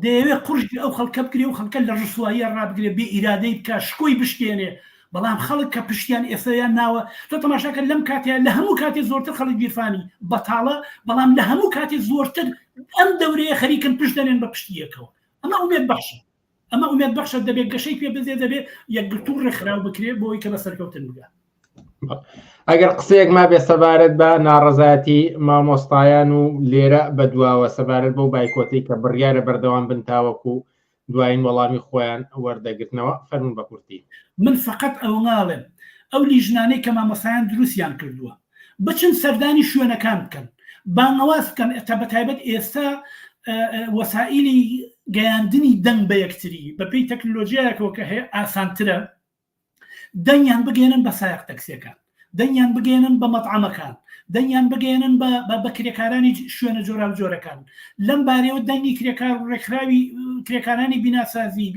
دەیەوێ قورژی ئەو خەڵکە بگرێ و خەڵکە لە ڕسواییە ڕابگرێ بێ ئیرادەی بکە شکۆی بشکێنێ بەڵام خەڵک کە پشتیان ئێسەیان ناوە تۆ تەماشاکە لەم کاتەیە لە هەموو کاتێ زۆرتر خەڵک گیرفانی بەتاڵە بەڵام لە هەموو کاتێ زۆرتر ئەم دەورەیە خەریکن پشت دەنێن بە پشتی یەکەوە ئەمە ئومێد بەخشە ئەمە ئومێد بەخشە دەبێت گەشەی پێ بدرێت دەبێت یەکگرتوو ڕێکخراو بکرێت بۆ ئەوەی کە بە سەرکەوتن بگات. ئەگەر قسەیەک مابێ سەبارەت بە ناڕەزایەتی مامۆستایان و لێرە بەدواوە سەبارەت بەو بایکۆتەی کە بڕیارە بەردەوام بن تاوەکو دوایین وەڵامی خۆیان وەردەگرنەوە فەرموون بە کورتی. من فەقەت ئەوە ناڵێم ئەو لیژنانەی کە مامۆستایان دروستیان کردووە. بچن سەردانی شوێنەکان بکەن، بانگەواز بکەن، تا بەتایبەت ئێستا وەسائیلی گەیاندنی دەنگ بە یەکتری بەپێی تەکنۆلۆژیایەکەوە کە هەیە ئاسانترە، دەنگیان بگەێنن بە سایەق تەکسیەکان، دەنگیان بگەێنن بە مەتعەمەکان، دەنگیان بگەێنن بە کرێکارانی شوێنە جۆراوجۆرەکان، لەم بارەیەوە دەنگی کرێکار و ڕێکخراوی کرێکارانی بیناسازی،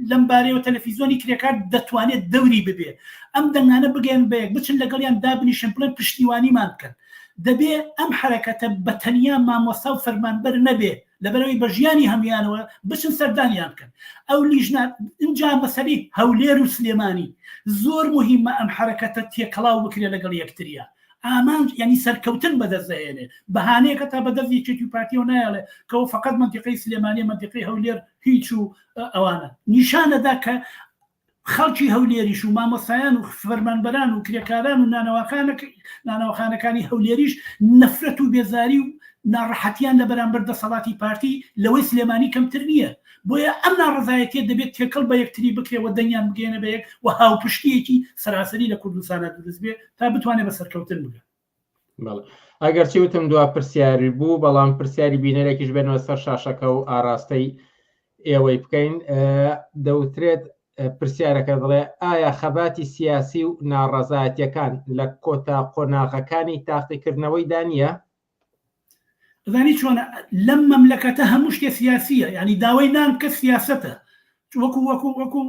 لەم بارەیەوە تەلەفیزیۆنی کرێکار دەتوانێت دەوری ببێ، ئەم دەنگانە بگەن بە یەک، بچن لەگەڵیان دابنیشن بڵێن پشتیوانیمان بکەن. دەبێ ئەم حەرەکەتە بە تەنیا مامۆستا و فەرمانبەر نەبێ، لەبەرئەوەی بە ژیانی هەمویانەوە بچن سەردانیان بکەن ئەو لیژنە. ئینجا مەسەلەی هەولێر و سلێمانی زۆر موهیمە ئەم حەرەکەتە تێکەڵاو بکرێ لەگەڵ یەکتریا. ئامانج یانی سەرکەوتن بەدەست دەهێنێ، بەهانەیەکە تا بەدەست یەکێتی و پارتیەوە نایەڵێ کەەوە فەقەت مەنتیقەی سلێمانیە مەنتیقەی هەولێر هیچ و ئەوانە نیشانەدا کە خەڵکی هەولێریش و مامۆستایان و فەرمانبەران و کرێکاران و نانەواخانەکانی هەولێریش نەفرەت و بێزاری و ناڕەحەتیان لە بەرامبەر دەسەڵاتی پارتی لەوەی سلێمانی کەمتر نییە. بۆیە ئەم ناڕەزایەتیە دەبێت تێکەڵ بە یەکتری بکرێ و دەنگیان بگەیەنە بە یەک و هاوپشتییەکی سەراسەری لە کوردستانا دروست بێ تا بتوانێ بە سەرکەوتن بگا. بەڵێ ئەگەرچی وتم دوا پرسیاری بوو بەڵام پرسیاری بینەرێکیش بێنەوە سەر شاشەکە و ئاراستەی ئێوەی بکەین دەوترێت پرسیارەکە دەڵێ ئایا خەباتی سیاسی و ناڕەزایەتیەکان لە کۆتا قۆناغەکانی تاقیکردنەوەیدا نییە؟ ئەزانی چۆنە لەم مەملەکەتە هەموو شتێ سیاسیە یعنی داوای نان بکە سیاسەتە وەکو وەکو وەکو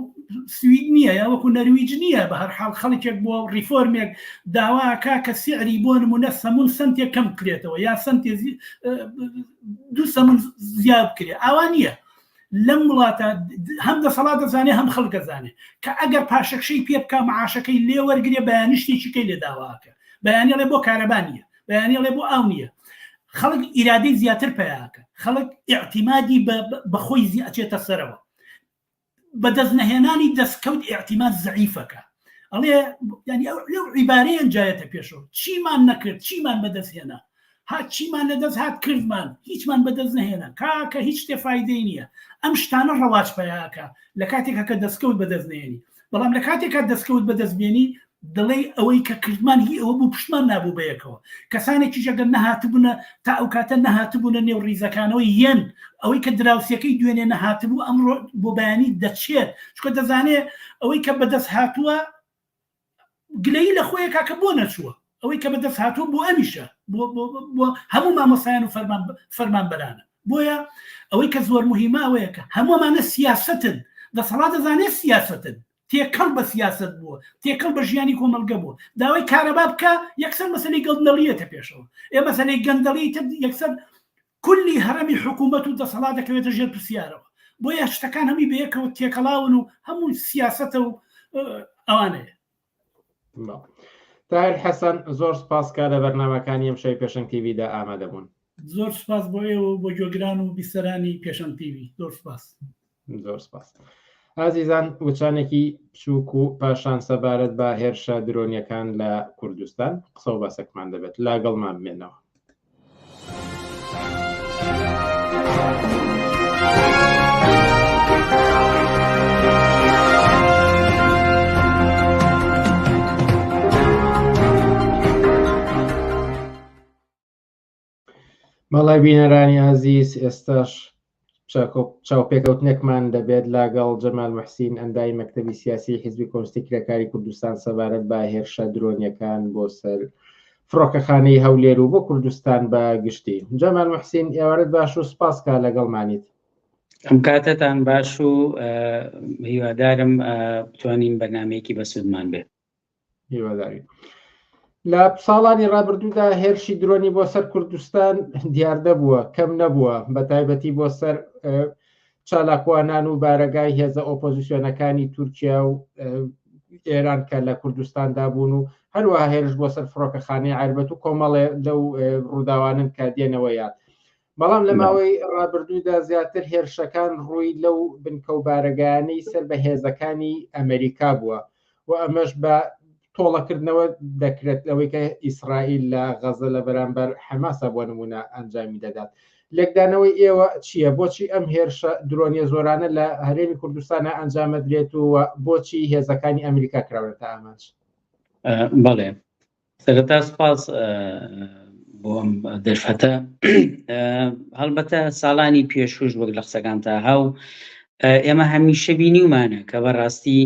سوید نییە یا وەکو نەرویج نییە بە هەر حاڵ خەڵکێک بۆ ڕیفۆرمێک داواکە کە سعری بۆ نمونە سەمون سنتێک کەم بکرێتەوە یا سنتێ دوو سەمون زیاد بکرێ ئاوا نییە لەم وڵاتە هەم دەسەڵات دەزانێ هەم خەڵک دەزانێ کە ئەگەر پاشەکشەی پێ بکە معاشەکەی لێ وەرگێ بەیانی شتێکی کەی لێ داواکە بەیانی بۆ کارەبا نییە بەیانی ئەڵێ بۆ ئاو نییە خەڵک ئیرادەی زیاتر پیاکە خەڵک ئیعتیمادی بە خۆی زی ئەچێتە سەرەوە بەدەست نەهێنانی دەستکەوت ئیعتیماد زەعیفەکە ئەڵێ ینی ئەو لەو عیبارەیەن جایەتە پێشەوە چیمان نەکرد چیمان بەدەست هێنا ها چیمان لە دەست هات کردمان هیچمان بەدەست نەهێنا کاکە هیچ شتێ فایدەی نییە ئەم شتانە ڕەواج پیاکە لە کاتێکە کە دەستکەوت بەدەست نێنی بەڵام لە کاتێکا دەستکەوت بەدەست بێنی دەڵێی ئەوەی کە کردمان هی ئەوە بوو پشتمان نابوو بەیەکەوە، کەسانێکیش ئەگەر نەهاتبوونە تا ئەو کاتە نەهاتبوونە نێو ڕیزەکانەوە یەن، ئەوەی کە دراوسێکەی دوێنێ نەهاتبوو ئەمڕۆ بۆ بەیانی دەچێت، چونکە دەزانێ ئەوەی کە بەدەست هاتووە گلەیی لە خۆی کاکە بۆ نەچووە، ئەوەی کە بەدەست هاتووە بۆ ئەمیشە، بۆ بۆ هەموو مامۆستایان و فەرمان فەرمانبەرانە. بۆیە ئەوەی کە زۆر موهیمە ئەوەیە کە هەموو ئەمانە سیاسەتن، دەسەڵات دەزانێت سیاسەتن، تێکەڵ بە سیاسەت بووە، تێکەڵ بە ژیانی کۆمەڵگە بووە. داوای کارەبا بکە، یەکسەر مەسەلەی گەندەڵی یەتە پێشەوە. ئێ مەسەلەی گەندەڵی تر یەکسەر کولی هەڕەمی حکوومەت و دەسەڵات دەکەوێتە ژێر پرسیارەوە. بۆیە شتەکان هەمووی بەیەکەوە تێکەڵاون و هەموو سیاسەتە و ئەوانەیە. تاهیر حەسەن زۆر سپاس کە لە بەرنامەکانی ئەمشەوی پێشەنگ تیڤیدا ئامادە بوون. زۆر سپاس بۆ ئێوە و بۆ گوێگران و بیسەرانی پێشەنگ تیڤی. زۆر سپاس. زۆر سپاس. ئازیزان وچانێکی بچووک و پاشان سەبارەت بە هێرشە درۆنیەکان لە کوردستان قسە و باسەکمان دەبێت لاگەڵمان بمێنەوە. بەڵێ بینەرانی ئازیز ئێستاش چاوپێکەوتنێکمان دەبێت لاگەڵ جەمال محسین ئەندامی مەکتەبی سیاسی حیزبی کۆمۆنیستی کرێکاری کوردستان سەبارەت بە هێرشە درۆنیەکان بۆ سەر فڕۆکەخانەی هەولێر و بۆ کوردستان بە گشتی. جەمال محسین ئێوارت باش و سپاس کە لەگەڵمانیت. ئەم کاتەتان باش و هیوادارم بتوانین بەرنمەیەکی بەسوودمان بێت. هیوادارین. لە ساڵانی ڕابردوودا هێرشی درۆنی بۆ سەر کوردستان دیاردە بووە، کەم نەبووە، بە تایبەتی بۆ سەر چالاکوانان و بارەگای هێزە ئۆپۆزیسیۆنەکانی تورکیا و ئێران کە لە کوردستاندا بوون و هەروەها هێرش بۆ سەر فڕۆکەخانەی عەربەت و کۆمەڵێ لەو ڕووداوانن کە دێنەوە یاد. بەڵام لە ماوەی ڕابردوودا زیاتر هێرشەکان ڕووی لەو بنکە و بارەگایانەی سەر بە هێزەکانی ئەمریکا بووە و ئەمەش بە تۆڵەکردنەوە دەکرێت لەوەی کە ئیسرائیل لە غەزە لە بەرامبەر حەماسە بۆ نمونە ئەنجامی دەدات. لێکدانەوەی ئێوە چییە؟ بۆچی ئەم هێرشە درۆنیە زۆرانە لە هەرێمی کوردستانە ئەنجامەدرێت و بۆچی هێزەکانی ئەمریکا کراونەتە ئامانج؟ بەڵێ. سەرەتا سپاس بۆ ئەم دەرفەتە. هەڵبەتە ساڵانی پێشوش وەک لە قسەکان تا هاو ئێمە هەمیشە بینیومانە کە بەڕاستی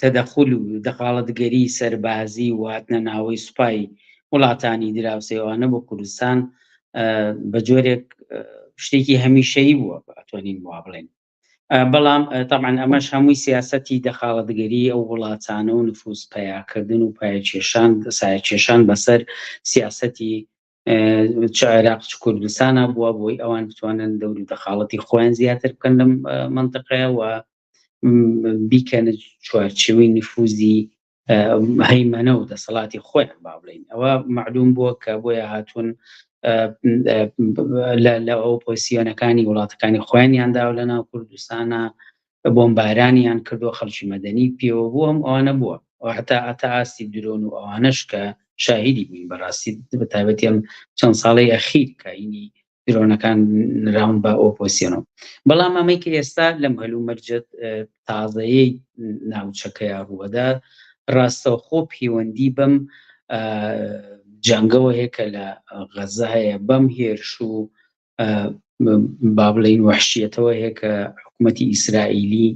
تەدەخول و دەخاڵەتگەری سەربازی و هاتنە ناوەی سوپای وڵاتانی دراوسێوانە بۆ کوردستان بە جۆرێک شتێکی هەمیشەیی بووە ئەتوانین وا بڵێن. بەڵام تەبعەن ئەمەش هەمووی سیاسەتی دەخاڵەتگەری ئەو وڵاتانە و نفوز پەیاکردن و پایەکێشان سایەکێشان بەسەر سیاسەتی چ عێراق چ کوردستانە بووە بۆی ئەوان بتوانن دەور و دەخاڵەتی خۆیان زیاتر بکەن لەم منطقەیە و بیکەنە چوارچێوەی نفوزی هەیمەنە و دەسەڵاتی خۆیان با بڵین ئەوە معلوم بووە کە بۆیە هاتوون لە ئۆپۆسیۆنەکانی وڵاتەکانی خۆیانیان داوە لە ناو کوردستانە بۆمبارانیان کردو خەڵکی مەدەنی پێوە بوو هەم ئەوانە بووە هەتا ئەتا ئاستی درۆن و ئەوانەش کە شاهیدی بووین بەڕاستی بە تایبەتی ئەم چەند ساڵەی ئەخیر کاینی درۆنەکان نراون بە ئۆپۆسیۆنەوە. بەڵام ئەمەی کە ئێستا لەم هەلومەرجە تازەیەی ناوچەکەیا ڕووەدا ڕاستەوخۆ پەیوەندی بەم جەنگەوە هەیە کە لە غەزە هەیە، بەم هێرش و با بڵێین وەحشیەتەوە هەیە کە حکوومەتی ئیسرائیلی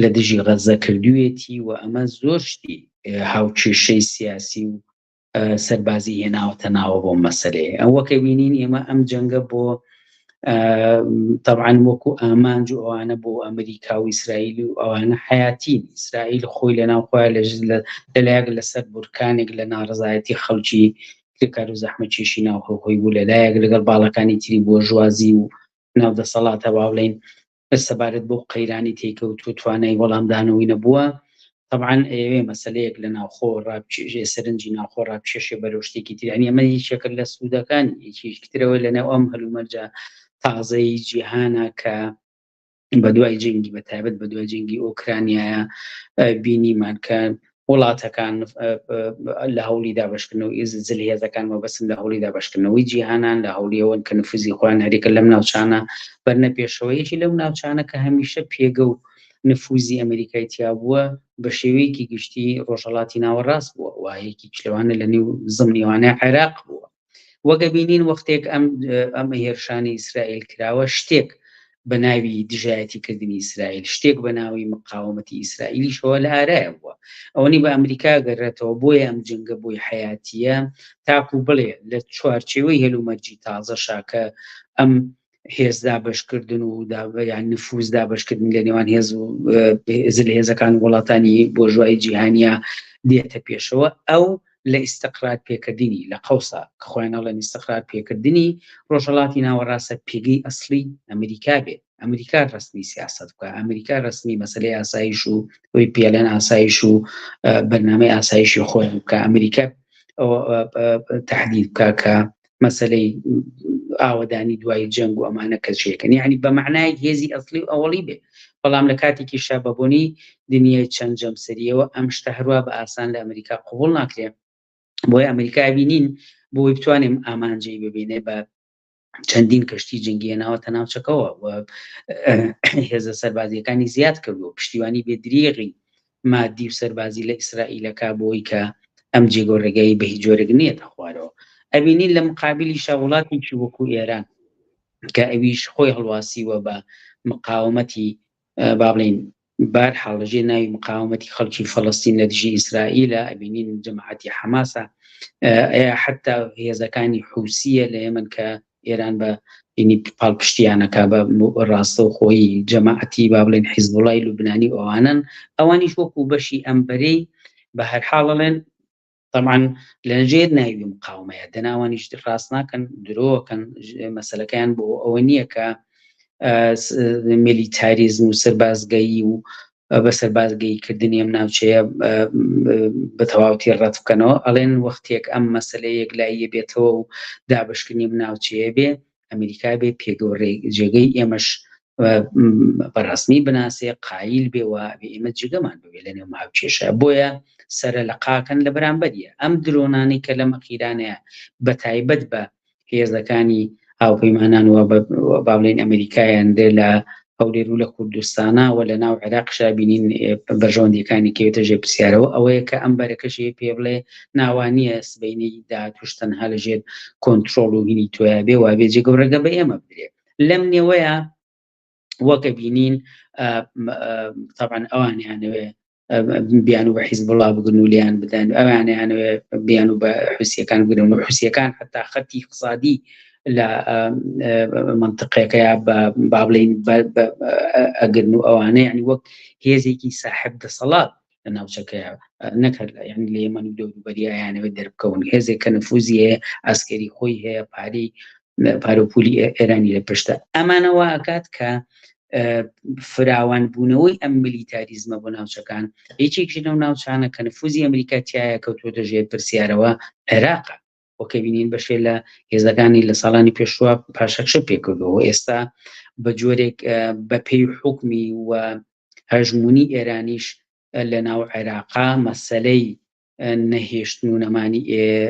لە دژی غەزە کردوویەتی و ئەمە زۆر شتی هاوکێشەی سیاسی و سەربازی هێناوەتە ناوە بۆ مەسەلەیە. ئەوە کە بینین ئێمە ئەم جەنگە بۆ طبعا وەکو ئامانج و ئەوانە بۆ ئەمریکا و ئیسرائیل و ئەوانە حیاتین. ئیسرائیل خۆی لە ناو خۆیان لەلایەک لەسەر بورکانێک لە ناڕزایەتی خەڵکی کرێکار و زەحمەتکێشی ناوخۆ خۆی بوو، لەلایەک لەگەڵ باڵەکانی تری بۆرژوازی و ناو دەسەڵاتە با بڵێین سەبارەت بەو قەیرانی تێکەوتوو توانای وەڵامدانەوەی نەبووە. طبعا ئەیەوێ مەسەلەیەک لە ناوخۆ ڕابکێشێ، سەرنجی ناوخۆ ڕابکێشێ بەرەو شتێکی تر. یعنی ئەمە یەکێکە لە سوودەکان، یەکێکی ترەوە لەناو ئەم هەلومەرجە تازەی جیهانە کە بە دوای جەنگی، بە تایبەت بە دوای جەنگی ئۆکرانیایە بینیمان کە وڵاتەکان لە هەوڵی دابەشکردنەوەی زلهێزەکان، مەبەستم لە هەوڵی دابەشکردنەوەی جیهانان، لە هەوڵی ئەوەن کە نفوزی خۆیان هەریکە لەم ناوچانە بەرنە پێشەوە. یەکی لەو ناوچانە کە هەمیشە پێگە و نفوزی ئەمریکای تیا بووە بە شێوەیەکی گشتی ڕۆژهەڵاتی ناوەڕاست بووە و یەکێکیش لەوانە لە نێو زمنیوانە عێراق بووە. وەک ئەبینین وەختێک ئەم ئەم هێرشانی ئیسرائیل کراوە، شتێک بە ناوی دژایەتیکردنی ئیسرائیل، شتێک بە ناوی مقاومەتی ئیسرائیلیشەوە لە ئارایە بووە. ئەوەنی بە ئەمریکا گەرێتەوە، بۆیە ئەم جەنگە بۆی حەیاتییە تاکو بڵێ لە چوارچێوەی هەلومەرجی تازەشا کە ئەم هێز دابەشکردن و یان نفوز دابەشکردن لە نێوان هێز و زلهێزەکان وڵاتانی بۆرژوایی جیهانیە دێتە پێشەوە، ئەو لە ئیستقرار پێکردنی لە قەوسا کە خۆیان ئەڵێن ئیستقرار پێکردنی ڕۆژهەڵاتی ناوەڕاستە پێگەی ئەسڵی ئەمریکا بێ، ئەمریکا ڕەسمی سیاسەت بکە، ئەمریکا ڕەسمی مەسەلەی ئاسایش و ئەوی پێڵێن ئاسایش و بەرنامەی ئاسایشی خۆیان بکە، ئەمریکا تهدید بکە کە مەسەلەی ئاوەدانی دوای جەنگ و ئەمانە کە چێکن، یعنی بە معنای هێزی ئەسلی و ئەوەڵی بێ. بەڵام لە کاتێکیشا بە بۆنەی دنیای چەند جەمسەریەوە ئەم شتە هەروە بە ئاسان لە ئەمریکا قبوڵ ناکرێ. بۆیە ئەمریکا بینین بۆی بتوانێت ئامانجی ببینێ بە چەندین کەشتی جەنگی هێناوەتە ناوچەکەوە و هێزە سەربازیەکانی زیاد کردووە، پشتیوانی بێدریغی مادی و سەربازی لە ئیسرائیلەکە بۆی کە ئەم جێگە و ڕێگایی بە هیچ جۆرێک نێتە خوارەوە. ئەبینین لە مقابلیشا وڵاتێکی وەکو ئێران کە ئەویش خۆی هەڵواسیوە بە مقاومەتی با بڵێین بار حاڵ لەژێر ناوی مقاومەتی خەڵکی فەڵەستین لە دژی ئیسرائیلە، ئەبینین جەماعەتی حەماسە، حتا هێزەکانی حوسیە لە یەمەن کە ئێران بە ینی پاڵپشتیانەکە بە ڕاستەوخۆیی جەماعەتی با بڵێن حیزبوڵای لوبنانی و ئەوانن، ئەوانیش وەکو بەشی ئەم بەرەی بە هەر حاڵ ئەڵێن طبعا لەژێر ناوی مقاومەیە دەناوانیش ڕاست ناکەن، درۆکەن. مەسەلەکەیان بۆ ئەوە نییە کە میلیتاریزم و سەربازگەیی و بە سەربازگەیی کردنی ئەم ناوچەیە بە تەواوەتی ڕەت بکەنەوە. ئەڵێن وەختێک ئەم مەسەلەیە یەکلاییە بێتەوە و دابشکردنی ئەم ناوچەیە بێ، ئەمریکا بێ پێگە و جێگەی ئێمەش بە ڕەسمی بناسێ، قایل بێ و بێ ئێمە جێگەمان ببێ لە نێو هاوکێشە. بۆیە سەرە لە قاکەن لە بەرامبەریە ئەم درۆنانەی کە لەم ئەخیرانەیە بە تایبەت بە هێزەکانی هاوپەیمانان و با بڵێین ئەمریکایان دێ لە هەولێر و لە کوردستانە و لە ناو عێراقشا بینین بەرژەوەندیەکانی کەوێتە ژێر پرسیارەوە ئەوەیە کە ئەم بەرەکەشی پێ بڵێ ناوانیە سبەینی داهاتوش تەنها لە ژێر کۆنترۆڵ و هینی تۆیا بێ وابێ جێگە و ڕێگە بە ئێمە بدرێ لەم نێوەیە وەکە بینین طبعا ئەوانیانەوێ بیان و بە حیزبوڵا بگرن و لیان بدەن ئەوانیانەوێ بیان و بە حوسیەکان بگرن و حوسیەکان حتا خەتی اقتصادی لە منطقەکەیا بە با بڵین ئەگرن و ئەوانە یعنی وەک هێزێکی ساحب دەسەڵات لە ناوچەکەیا نەک هەر یعنی لە یەمەن و دەوروبەریایانەوە دەربکەون هێزێک کە نفوزی هەیە ئەسکەری خۆی هەیە پارەی پارەپولی ئێرانی لە پشتە ئەمانەوە ئەکات کە فراوان بوونەوەی ئەم میلیتاریزمە بۆ ناوچەکان یەکێکیش لەو ناوچانە کە نفوزی ئەمریکا تایە کەوتووەتە ژێر پرسیارەوە عێراقە وەکە بینین بەشێ لە هێزەکانی لە ساڵانی پێشوە پاشەکشە پێکردەوە ئێستا بە جۆرێک بە پێی حکمی و هەژمونی ئێرانیش لە ناو عێراقا مەسەلەی نەهێشتن و نەمانی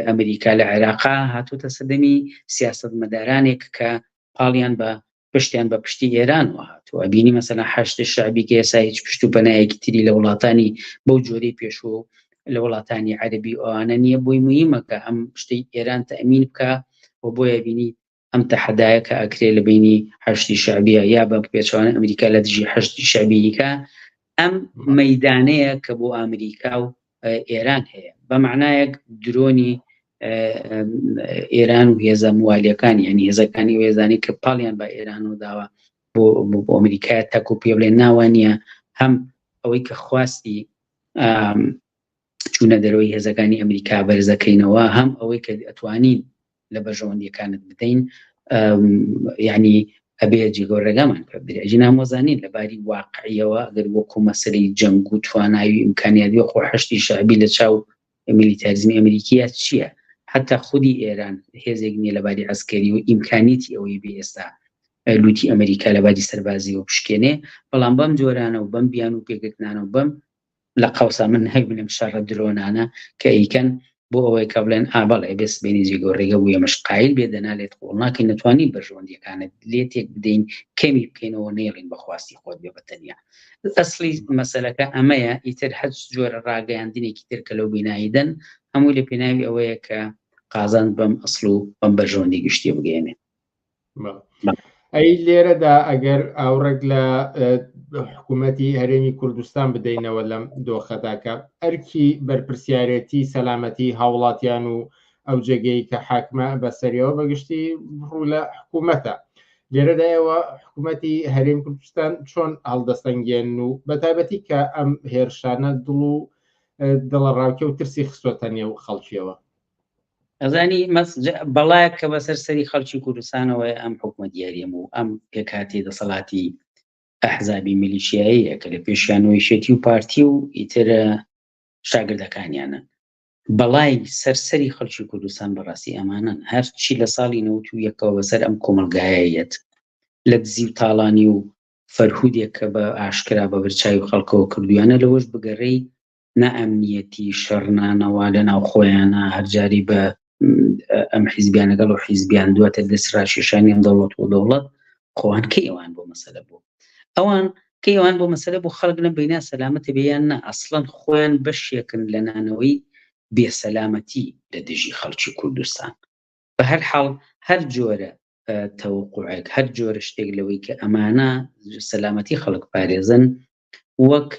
ئەمریکا لە عێراقا هاتووتە سەردەمی سیاستمەدارانێک کە پاڵیان بە پشتیان بە پشتی ئێرانەوە هاتووە بینی مەسەلەن حەشد شەعبی کە ئێستا هیچ پشت و پەنایەکی تری لە وڵاتانی بەو جۆرەی پێشوو لە وڵاتانی عەربی ئەوانە نییە بۆی مهمە کە ئەم شتەی ئێران تەئمین بکە و بۆیە بینی ئەم تەحەدایە کە ئەکرێ لە بینی حەشدی شەعبیە یا بە پێچەوانە ئەمریکا لە دژی حەشدی شەعبیکە ئەم مەیدانەیە کە بۆ ئەمریکا و ئێران هەیە بە معنایەک درۆنی ئێران و هێزە موالیەکان یعنی هێزەکانی وێزانی کە پاڵیان بە ئێران و داوە بۆ بۆ ئەمریکا تاکو پێ بڵێ ناوە نییە هەم ئەوەی کە خواستی چوونە دەرەوەی هێزەکانی ئەمریکا بەرزەکەینەوە هەم ئەوەی کە ئەتوانین لە بەرژەوەندیەکانت بدەین یعنی ئەبێ جێگە ڕێگامان پێ بدرێ ئەگینا مۆزانین لە باری واقعیەوە ئەگەر وەکو مەسەلەی جەنگ و تواناوی ئیمکانیاتی خۆ حەشدی شەعبی لە چاو میلیتاریزمی ئەمریکیە چییە حتا خودی ئێران هێزێک نییە لە باری عەسکەری و ئیمکانیتی ئەوەی بێ ئێستا لوتی ئەمریکا لە باری سەربازیەوە بشکێنێ بەڵام بەم جۆرانە و بەم بیان و پێگرتنانە و بەم لە قەوسا من هەر بلێم شەڕە درۆنانە کە ئەیکەن بۆ ئەوەی کە بڵێن ئا بەڵێ بێ سبەینێ جێگە و ڕێگە بوو ئێمەش قایل بێ دەنا لێت قبوڵ ناکەین نەتوانین بەرژەوەندیەکانت لێ تێک بدەین کەمی بکەینەوە نەیڵین بە خواستی خۆت بێ بە تەنیا ئەسڵی مەسەلەکە ئەمەیە ئیتر هەچ جۆرە ڕاگەیاندنێکی تر کە لەو بینایی دەن هەمووی لە پێناوی ئەوەیە کە قازانج بەم ئەسڵ و بەم بەرژەوەندی گشتیە بگەیەنێ. ئەی لێرەدا ئەگەر ئاوڕێک لە حکوومەتی هەرێمی کوردستان بدەینەوە لەم دۆخەدا کە ئەرکی بەرپرسیارەتی سەلامەتی هاوڵاتیان و ئەو جێگەی کە حاکمە بەسەریەوە بەگشتی ڕوو لە حکوومەتە لێرەدا ئێوە حکوومەتی هەرێم کوردستان چۆن هەڵدەسەنگێن و بە تایبەتی کە ئەم هێرشانە دڵ و دڵەڕاوکێ و ترسی خستۆتە نێو خەڵکیەوە ئەزانی بەڵایەک کە بەسەر سەری خەڵکی کوردستانەوەی ئەم حکومەت دیاریم و ئەم پێکاتی دەسەڵاتی ئەحزابی میلیشیاییە کە لە پێشیانەوەیشێتی و پارتی و ئیتر شاگردەکانیانە بەڵای سەر سەری خەڵکی کوردستان بەڕاستی ئەمانەن هەرچی لە ساڵی نەوت و یەکەوە بەسەر ئەم کۆمەڵگایەیەت لە دزی و تاڵانی و فەرهودێک کە بە ئاشکرا بە برچاوی خەڵکەوە کردویانە لەوەش بگەڕێی نائەمنیەتی شەڕنانەوە لە ناو خۆیانە هەرجاری بە ئەم حیزبیان لەگەڵ و حیزبیان دواتر دەست ڕاکێشانیان دەوڵەت و دەوڵەت خۆیان کەی ئەوان بۆ مەسەلە بوو ئەوان کەی ئەوان بۆ مەسەلە بۆ خەڵک لەم بەینا سەلامەتە بێ یان نا ئەسڵەن خۆیان بەشێکن لە نانەوەی بێسەلامەتی لە دژی خەڵکی کوردستان بە هەر حاڵ هەر جۆرە تەوەقوعێک هەر جۆرە شتێک لەوەی کە ئەمانە سەلامەتی خەڵک پارێزن وەک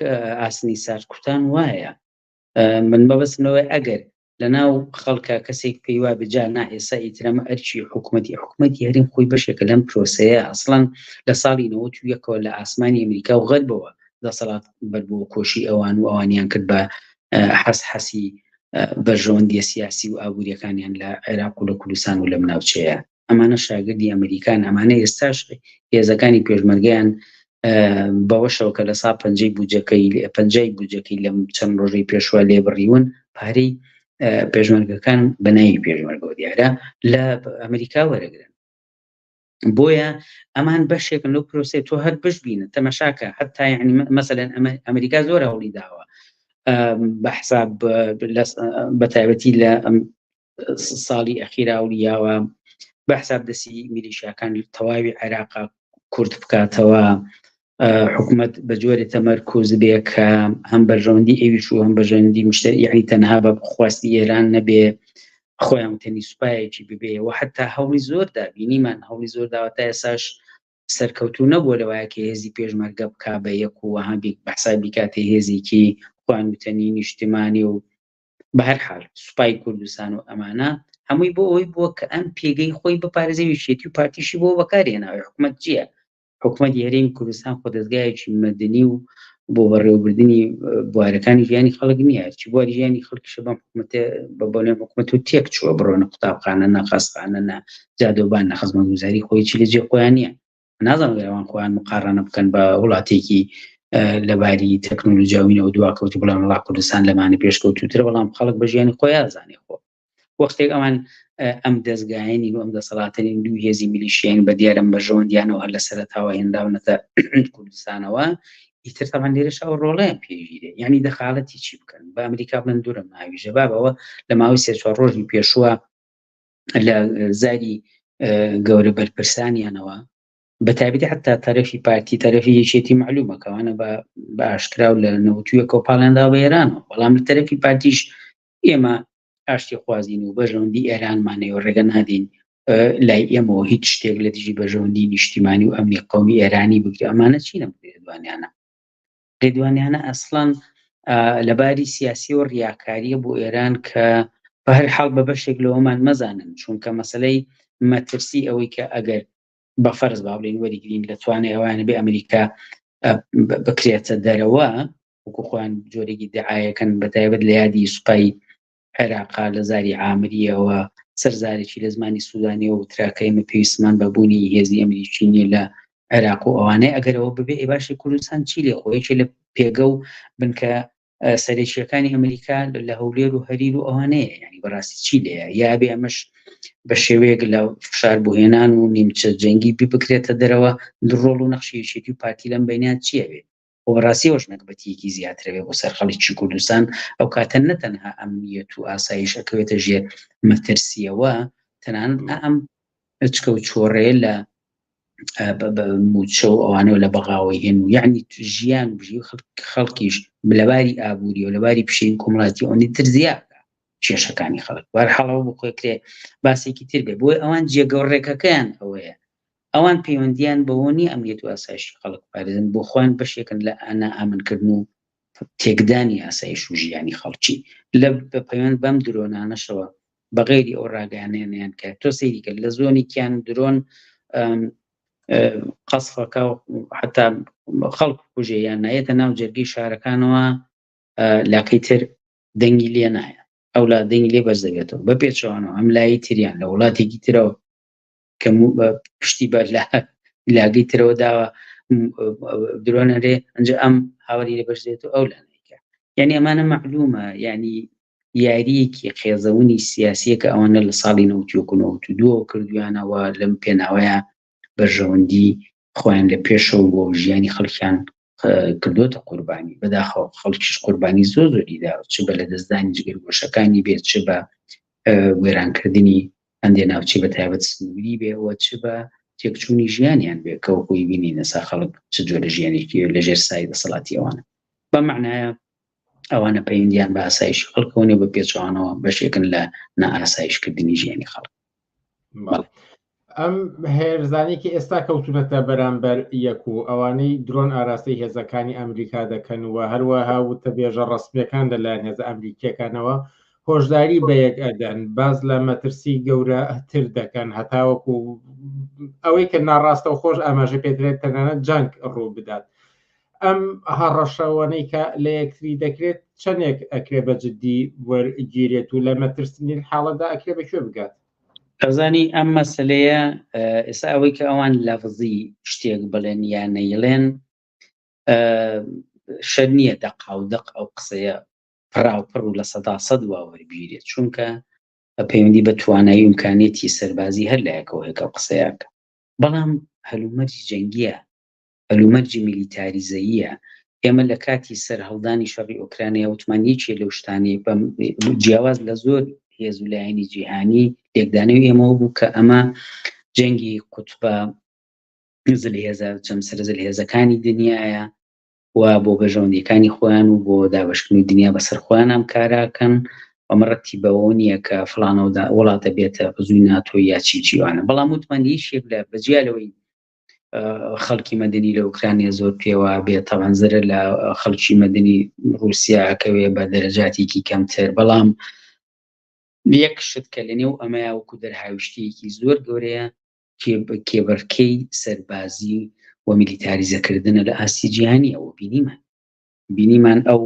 ئاسنی سارد کوتان وایە من مەبەستمەوە ئەگەر لە ناو خەڵکە کەسێک پێی وا بجا نا ئێستا ئیترەمە ئەرکی حکوومەتی حکوومەتی هەریم خۆی بەشێکە لەم پرۆسەیە ئەسڵەن لە ساڵی 91ەوە لە ئاسمانی ئەمریکا و غەربەوە دەسەڵات بەربووە کۆشی ئەوان و ئەوانیان کرد بە حەس حەسی بەرژەوەندیە سیاسی و ئابووریەکانیان لە عێراق و لە کوردستان و لەم ناوچەیە ئەمانە شاگردی ئەمریکان ئەمانە ئێستاش هێزەکانی پێشمەرگەیان بەوەشەوە کە لە سا پەنجەی بودجەکەی پەنجای بودجەکەی لەم چەند ڕۆژەی پێشوە لێ بڕیون پارەی پێشمەرگەکان بە ناوی پێشمەرگەوە دیارە لە ئەمریکا وەرەگرن بۆیە ئەمان بەشێکن لەو پرۆسەی تۆ هەر بشبینە تەمەشاکە حتا یعنی مەسەلەن ئەمریکا زۆر هەوڵی داوە بە حساب بە تایبەتی لە ساڵی ئەخیرا هەوڵی یاوە بە حساب دەسی میلیشیاکان تەواوی عێراقا کورد بکاتەوە. حکومت بە جۆرێ تەمەرکوز بێ کە هەم بەرژەوەندی ئەویش و هەم بەرژەوەندی مشتری یعنی تەنها بە خواستی ئێران نەبێ خۆیان تەنی سوپایەکی ببێ و حتا هەوڵی زۆر دا بینیمان هەوڵی زۆر داوە تا ئێساش سەرکەوتوو نەبووە لەوایە کە هێزی پێشمەرگە بکا بە یەک و وەها بە حساب بیکاتە هێزێکی خۆیان وتەنی نیشتمانی و بە هەر حال سوپای کوردستان و ئەمانە هەمووی بۆ ئەوەی بووە کە ئەم پێگەی خۆی بپارێزێ و یەکێتی و پارتیشی بۆ بەکارهێناوە حکومەت چییە حکومەتی هەرێمی کوردستان خۆ دەزگایەکی مەدەنی و بۆ بەڕێوەبردنی بوارەکانی ژیانی خەڵک نییە چی بواری ژیانی خەڵکیشە بەم حکومەتە بە بۆنێ حکومەت و تێک چووە بڕۆنە قوتابخانە نە خەستخانە نە جادەوبان نە خزمەتگوزاری خۆی چی لە جێ خۆیان نییە نازانم گەر ئەوان خۆیان مقارنە بکەن بە وڵاتێکی لەباری تەکنۆلۆژیاوینەوە دواکەوتو بڵێن وڵا کوردستان لەمانە پێشکەوتوترە بەڵام خەڵک بە ژیانی خۆیان زانێ خۆ وەختێک ئەوان ئەم دەزگایەنین و ئەم دەسەڵاتەنین دوو هێزی میلیشیان بە دیارم بەرژەوەندیانەوە هەر لە سەرەتاوە هێنراونەتە کوردستانەوە ئیتر تەمان لێرەش ئەو ڕۆڵیان پێگیرێ یعنی دەخالەتی چی بکەن بە ئەمریکا بڵێن دوورم ناویژە بابەوە لە ماوەی سێ چوار ڕۆژی پێشووە لە زاری گەورە بەرپرسانیانەوە بە تایبەتی حتا تەرەفی پارتی تەرەفی یەکێتی معلومە کەوانە بە بە ئاشکرا و لە نەوتویەکەوە پاڵیاندا بە ئێرانەوە بەڵام لە تەرەفی پارتیش ئێمە ئاشتی خوازین و بەرژەوەندی ئێرانمانەیە و ڕێگە نادەین لای ئێمەوە هیچ شتێک لە دژی بەرژەوەندی نیشتیمانی و ئەمنی قومی ئێرانی بگرێ ئەمانە چینە لێدوانیانە لێدوانیانە ئەسڵەن لەباری سیاسی و ڕیاکاریە بۆ ئێران کە بە هەر حاڵ بە بەشێک لەوەمان مەزانن چونکە مەسلەی مەترسی ئەوەی کە ئەگەر بە فەرز با بڵێین وەریگرین لە توانای ئەوانە بێ ئەمریکا بکرێتە دەرەوە وەکو خۆیان جۆرێکی دعاەکەن بە تایبەت لە یادی سوپای عێراقا لە زاری عامریەوە سەر زارێکی لە زمانی سوودانیەوە وترا کە ئێمە پێویستمان بە بوونی هێزی ئەمریکی نییە لە عێراق و ئەوانەی ئەگەرەوە ببێ ئێ باشی کوردستان چی لێ خۆ یەکێ لە پێگە و بنکە سەرەکییەکانی ئەمریکا لە هەولێر و هەریر و ئەوانەیە یعنی بەڕاستی چی لێیە یا بێ ئەمەش بە شێوەیەک لە فشار بۆهێنان و نیمچە جەنگی بکرێتە دەرەوە ڕۆڵ و نەخشی یەکێتی و پارتی لەم بینیان چییە بێ و بەڕاستی ئەوەش نەگبەتییەکی زیاترە بێ بۆ سەر خەڵکی کوردستان، ئەو کاتە نە تەنها ئەمنیەت و ئاسایش ئەکەوێتە ژێر مەترسییەوە، تەنانەت ئەم چکە و چۆڕەیە لە مووچە و ئەوانەوە لە بەغاوەی هێن و یعنی ژیان و بژی خەڵکیش لەباری ئابووری و لەباری پشێوی کۆمەڵاتی ئەوەندی تر زیادە کێشەکانی خەڵک بەرحاڵەوە بۆ خۆی کرێ باسێکی تر بێ بۆیە ئەوان جێگە و ڕێکەکەیان ئەوەیە ئەوان پەیوەندیان بەوە نییە ئەمنیەت و ئاسایشی خەڵک بپارێزن، بۆ خۆیان بەشێکن لە نائامنکردن و تێکدانی ئاسایش و ژیانی خەڵکی. لە بە پەیوەند بەم درۆنانەشەوە بە غەیری ئەو ڕاگەیاندنەیان کە تۆ سەیری کە لە زۆنێکیان درۆن قەسفەکە و حتا خەڵک کوژێ یان نایەتە ناو جەرگەی شارەکانەوە لاکەی تر دەنگی لێ نایە ئەو لا دەنگی لێ بەرز دەبێتەوە بە پێچەوانەوە ئەم لای تریان لە وڵاتێکی ترەوە کە پشتی بە لاگەی ترەوە داوە درۆنە رێ ئەنج ئەم هاوری لە بەرزێت و ئەو لانێکە یعنی ئەمانە معلومە یعنی یاریەکی قێزەونی سیاسیە کە ئەوانە لە ساڵی 1992 کردویانەوە لەم پێناوەیە بەرژەوەندی خۆیان لە پێشەوە بۆ ژیانی خەڵکیان کردوتە قوربانی بەداخەوە خەڵکیش قوربانی زۆر زۆری دا چ بە لەدەستدانی جگەرگۆشەکانی بێت چ بە وێرانکردنی هەندێ ناوچەی بە تایبەت سنووری بێ و چ بە تێکچوونی ژیانیان بێ کە وەکوی بینین ئێستا خەڵک چ جۆرە ژیانێکی لەژێر سای دەسەڵاتی ئەوانە بە معنایە ئەوانە پەیوەندیان بە ئاسایشی خەڵکەوە نیە بە پێچەوانەوە بەشێکن لە نائاسایشکردنی ژیانی خەڵک. ئەم هێرزانەی کە ئێستا کەوتونەتە بەرامبەر یەک و ئەوانەی درۆن ئاراستەی هێزەکانی ئەمریکا دەکەن و هەروەها وتەبێژە ڕەسمیەکان لەلایەن هێزە ئەمریکیەکانەوە هۆشداری بە یەک ئەدەن باز لە مەترسی گەورە تر دەکەن هەتاوەکو ئەوەی کە ناڕاستە و خۆش ئاماژە پێدرێت تەنانەت جەنگ ڕوو بدات ئەم هەڕەشەوەنەی کە لە یەکتری دەکرێت چەندێک ئەکرێ بە جددی وەرگیرێت و لە مەترسنین حاڵەتدا ئەکرێ بە کوێ بگات؟ ئەزانی ئەم مەسلەیە ئێستا ئەوەی کە ئەوان لەفزی شتێک بڵێن یا نەیڵێن شەر نییە دەقا و دەق ئەو قسەیە پڕاوپڕ و 100% وا وەربگیرێت چونکە بە پەیوەندی بە توانایی و ئیمکانیەتی سەربازی هەر لایەکەوە هەیە کە ئەو قسەیە بکە بەڵام هەلومەرجی جەنگیە هەلومەرجی میلیتاریزەییە. ئێمە لە کاتی سەرهەڵدانی شەڕی ئۆکرانیا وتمان یەکێ لەو شتانەی بەم جیاواز لە زۆر هێز و لایەنی جیهانی لێکدانەوەی ئێمەوە بوو کە ئەمە جەنگی قوتبە. زلهێزە جەمسەرە زلهێزەکانی دنیاە و بۆ بەرژەوەندیەکانی خۆیان و بۆ دابشکردنی دنیا بەسەر خۆیان ئەم کاراکەن ئەمە ڕەتی بەوە نییە کە فلانەوەدا وڵاتە بێتە عزوی ناتۆ یا چی چیوانە بەڵام وتمان یەکێک لە بەجیا لەوەی خەڵکی مەدەنی لە ئۆکرانیا زۆر پێوە بێ تەوان زەرەر لە خەڵکی مەدەنی ڕووسیا ئەکەوێ بە دەرەجاتێکی کەمتر بەڵام یەک شت کە لەنێو ئەمەیا وەکو دەرهاویشتەیەکی زۆر گەورەیە کێبڕکێی سەربازی و میلیتاریزەکردنە لە ئاستی جیهانیەوە بینیمان بینیمان ئەو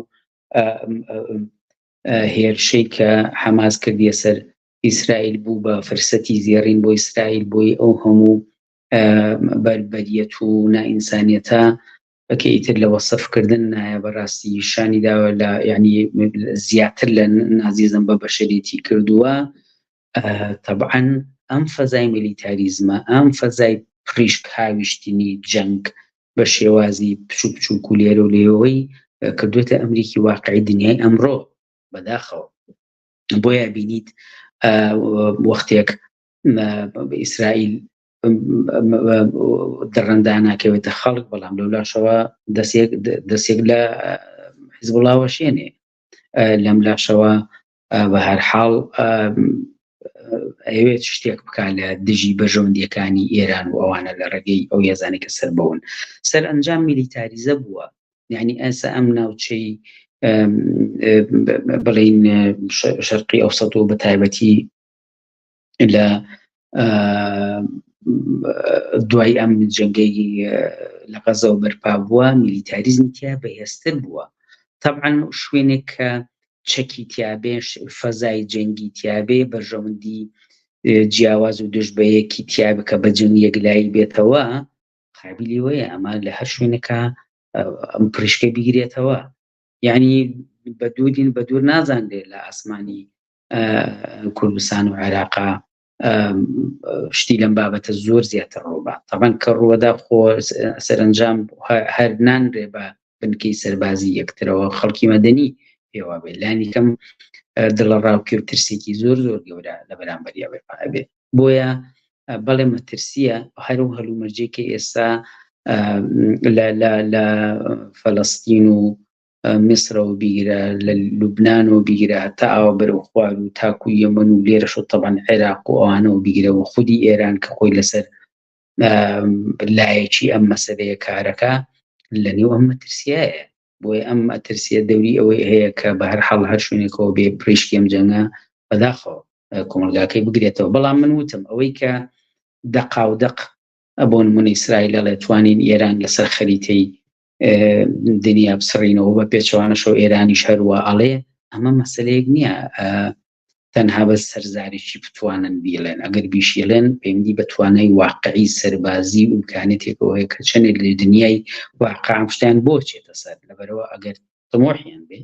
هێرشەی کە حەماس کردیە سەر ئیسرائیل بوو بە فرسەتی زێڕین بۆ ئیسرائیل بۆی ئەو هەموو بەربەریەت و نائینسانیەتە کە ئیتر لە وەسفکردن نایە بەڕاستی شانی داوە لە یعنی زیاتر لە نازیزم بە بەشەریتی کردووە تەبعەن ئەم فەزای میلیتاریزمە ئەم فەزای پریشک هاویشتنی جەنگ بە شێوازی بچوک بچوک و لێرە و لێوەی کردوێتە ئەمریکی واقعی دنیای ئەمڕۆ بەداخەوە بۆیە بینیت وەختێک ئیسرائیل دڕنداناکەوێتە خەڵک بەڵام لەولاشەوە دەسێک دەسێک لە حزبوڵاوە شێنێ لەم لاشەوە بە هەر حاڵ ئەوێت شتێک بک لە دژی بەرژەوەندیەکانی ئێران و ئەوانە لە ڕێگەی ئەو هێزانەی کە سەر بەون سەر ئەنجام میلیتاریزە بووە یعنی ئێستا ئەم ناوچەی بڵین شەرقی ئەوسەت و بە تایبەتی لە دوای ئەم جەنگەی لە غەزەوە بەرپا بووە میلیتاریزمی تیا بەهێزتر بووە تەبعەن شوێنێک کە چەکی تیابێ فەزای جەنگی تیابێ بەرژەوەندی جیاواز و دژ بە یەکی تیابێ کە بە جەنگ یەکلایی بێتەوە قابلی وەیە ئەمە لە هەر شوێنێکە ئەم پریشکە بگرێتەوە یعنی بە دوورین بە دوور نازانرێت لە ئاسمانی کوردستان و عێراقا شتی لەم بابەتە زۆر زیاتر ڕووبا تەبەن کە ڕووەدا خۆ سەرنجام هەر نانرێ بە بنکەی سەربازی یەکترەوە خەڵکی مەدەنی پێوە بێت لانی کەم دڵە ڕاوکێ و ترسێکی زۆر زۆر گەورە لە بەرامبەریا بێ بۆیە بەڵێ مەترسیە هەرو هەلومەرجێک کە ئێستا لە فەلەستین و میسرەوە بیگرە لە لوبنان و بیگرە هەتا ئاوا بەرەو خوار و تاکو یەمەن و لێرەش و تەبەن عێراق و ئەوانەوە بیگرە و خودی ئێران کە خۆی لەسەر لایەکی ئەم مەسەلەیە کارەکە لە نێو ئەم مەترسیایە بۆیە ئەم مەترسیە دەوری ئەوەی هەیە کە بە هەر حاڵ هەر شوێنێکەوە بێ پریشکی ئەم جەنگە بەداخەوە کۆمەڵگاکەی بگرێتەوە بەڵام من وتم ئەوەی کە دەقا و دەق بۆ نمونە ئیسرائیل ئەڵێ توانین ئێران لەسەر خەریتەی دنیا بسڕینەوە بە پێچەوانەشەوە ئێرانیش هەروە ئەڵێ ئەمە مەسلەیەک نییە تەنها بە سەرزارێکی بتوانن بیڵێن ئەگەر بیشیڵێن پەیوەندی بە توانای واقعی سەربازی و ئیمکانێتێکەوە هەیە کە چەندێک لە دنیای واقع شتیان بۆ چێتە سەر لەبەرەوە ئەگەر تمۆحیان بێ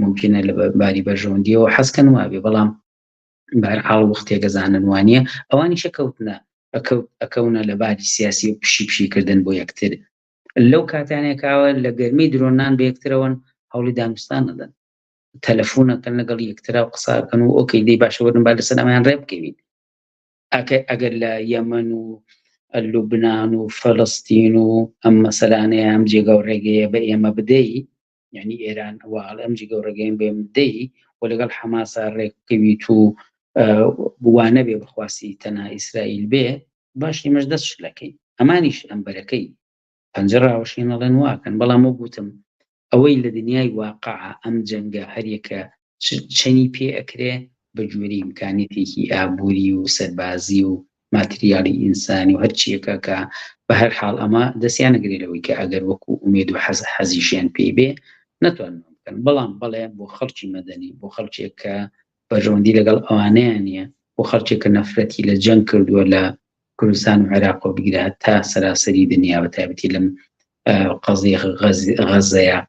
ممکنە لە باری بەرژەوەندیەوە حەزکەن وابێ بەڵام بەهەرحاڵ وەختێک ئەزانن وانە ئەوانیشە کەوتنە ئەکەونە لە باری سیاسی و پشی پشیکردن بۆ یەکتر لەو کاتانێکاوە لە گەرمی درۆنان بە یەکترەوەن هەوڵی دانوستان نەدەن تەلەفۆنەکەن لەگەڵ یەکترا و قساکەن و ئۆکەی دەی باشە وەرن با لەسەر ئەمەیان ڕێ بکەوین ئەگەر لە یەمەن و لوبناان و فەلەستین و ئەم مەسەلانەیە ئەم جێگا و ڕێگەیە بە ئێمە بدەی یعنی ئێران واڵ ئەم جێگە و ڕێگەیان بێم بدەی و لەگەڵ حەماسا ڕێک بکەویت و وانە بێ بخواستی تەنها ئیسرائیل بێ باش ئێمەش دەست شلەکەین ئەمانیش ئەم بەرەکەی پەنجە ڕاوەشێن ئەڵێن واکەن بەڵام وەک وتم ئەوەی لە دنیای واقع ئەم جەنگە هەریەکە چەنی پێ ئەکرێ بە گوێرەی ئیمکانیەتێکی ئابووری و سەربازی و ماتریالی ئینسانی و هەرچیەکە کە بە هەر حاڵ ئەمە دەستیان نەگرێ لەوەی کە ئەگەر وەکو ئومێد و حەز حەزیشیان پێی بێ نەتوانن بکەن بەڵام بەڵێ بۆ خەڵکی مەدەنی بۆ خەڵکێک کە بەرژەوەندی لەگەڵ ئەوانەیان نییە بۆ خەڵکێک کە نەفرەتی لە جەنگ کردووە لە کوردستان و عێراق و بگرە تا سەراسەری دنیا بە تایبەتی لەم قەزیە غەزەیە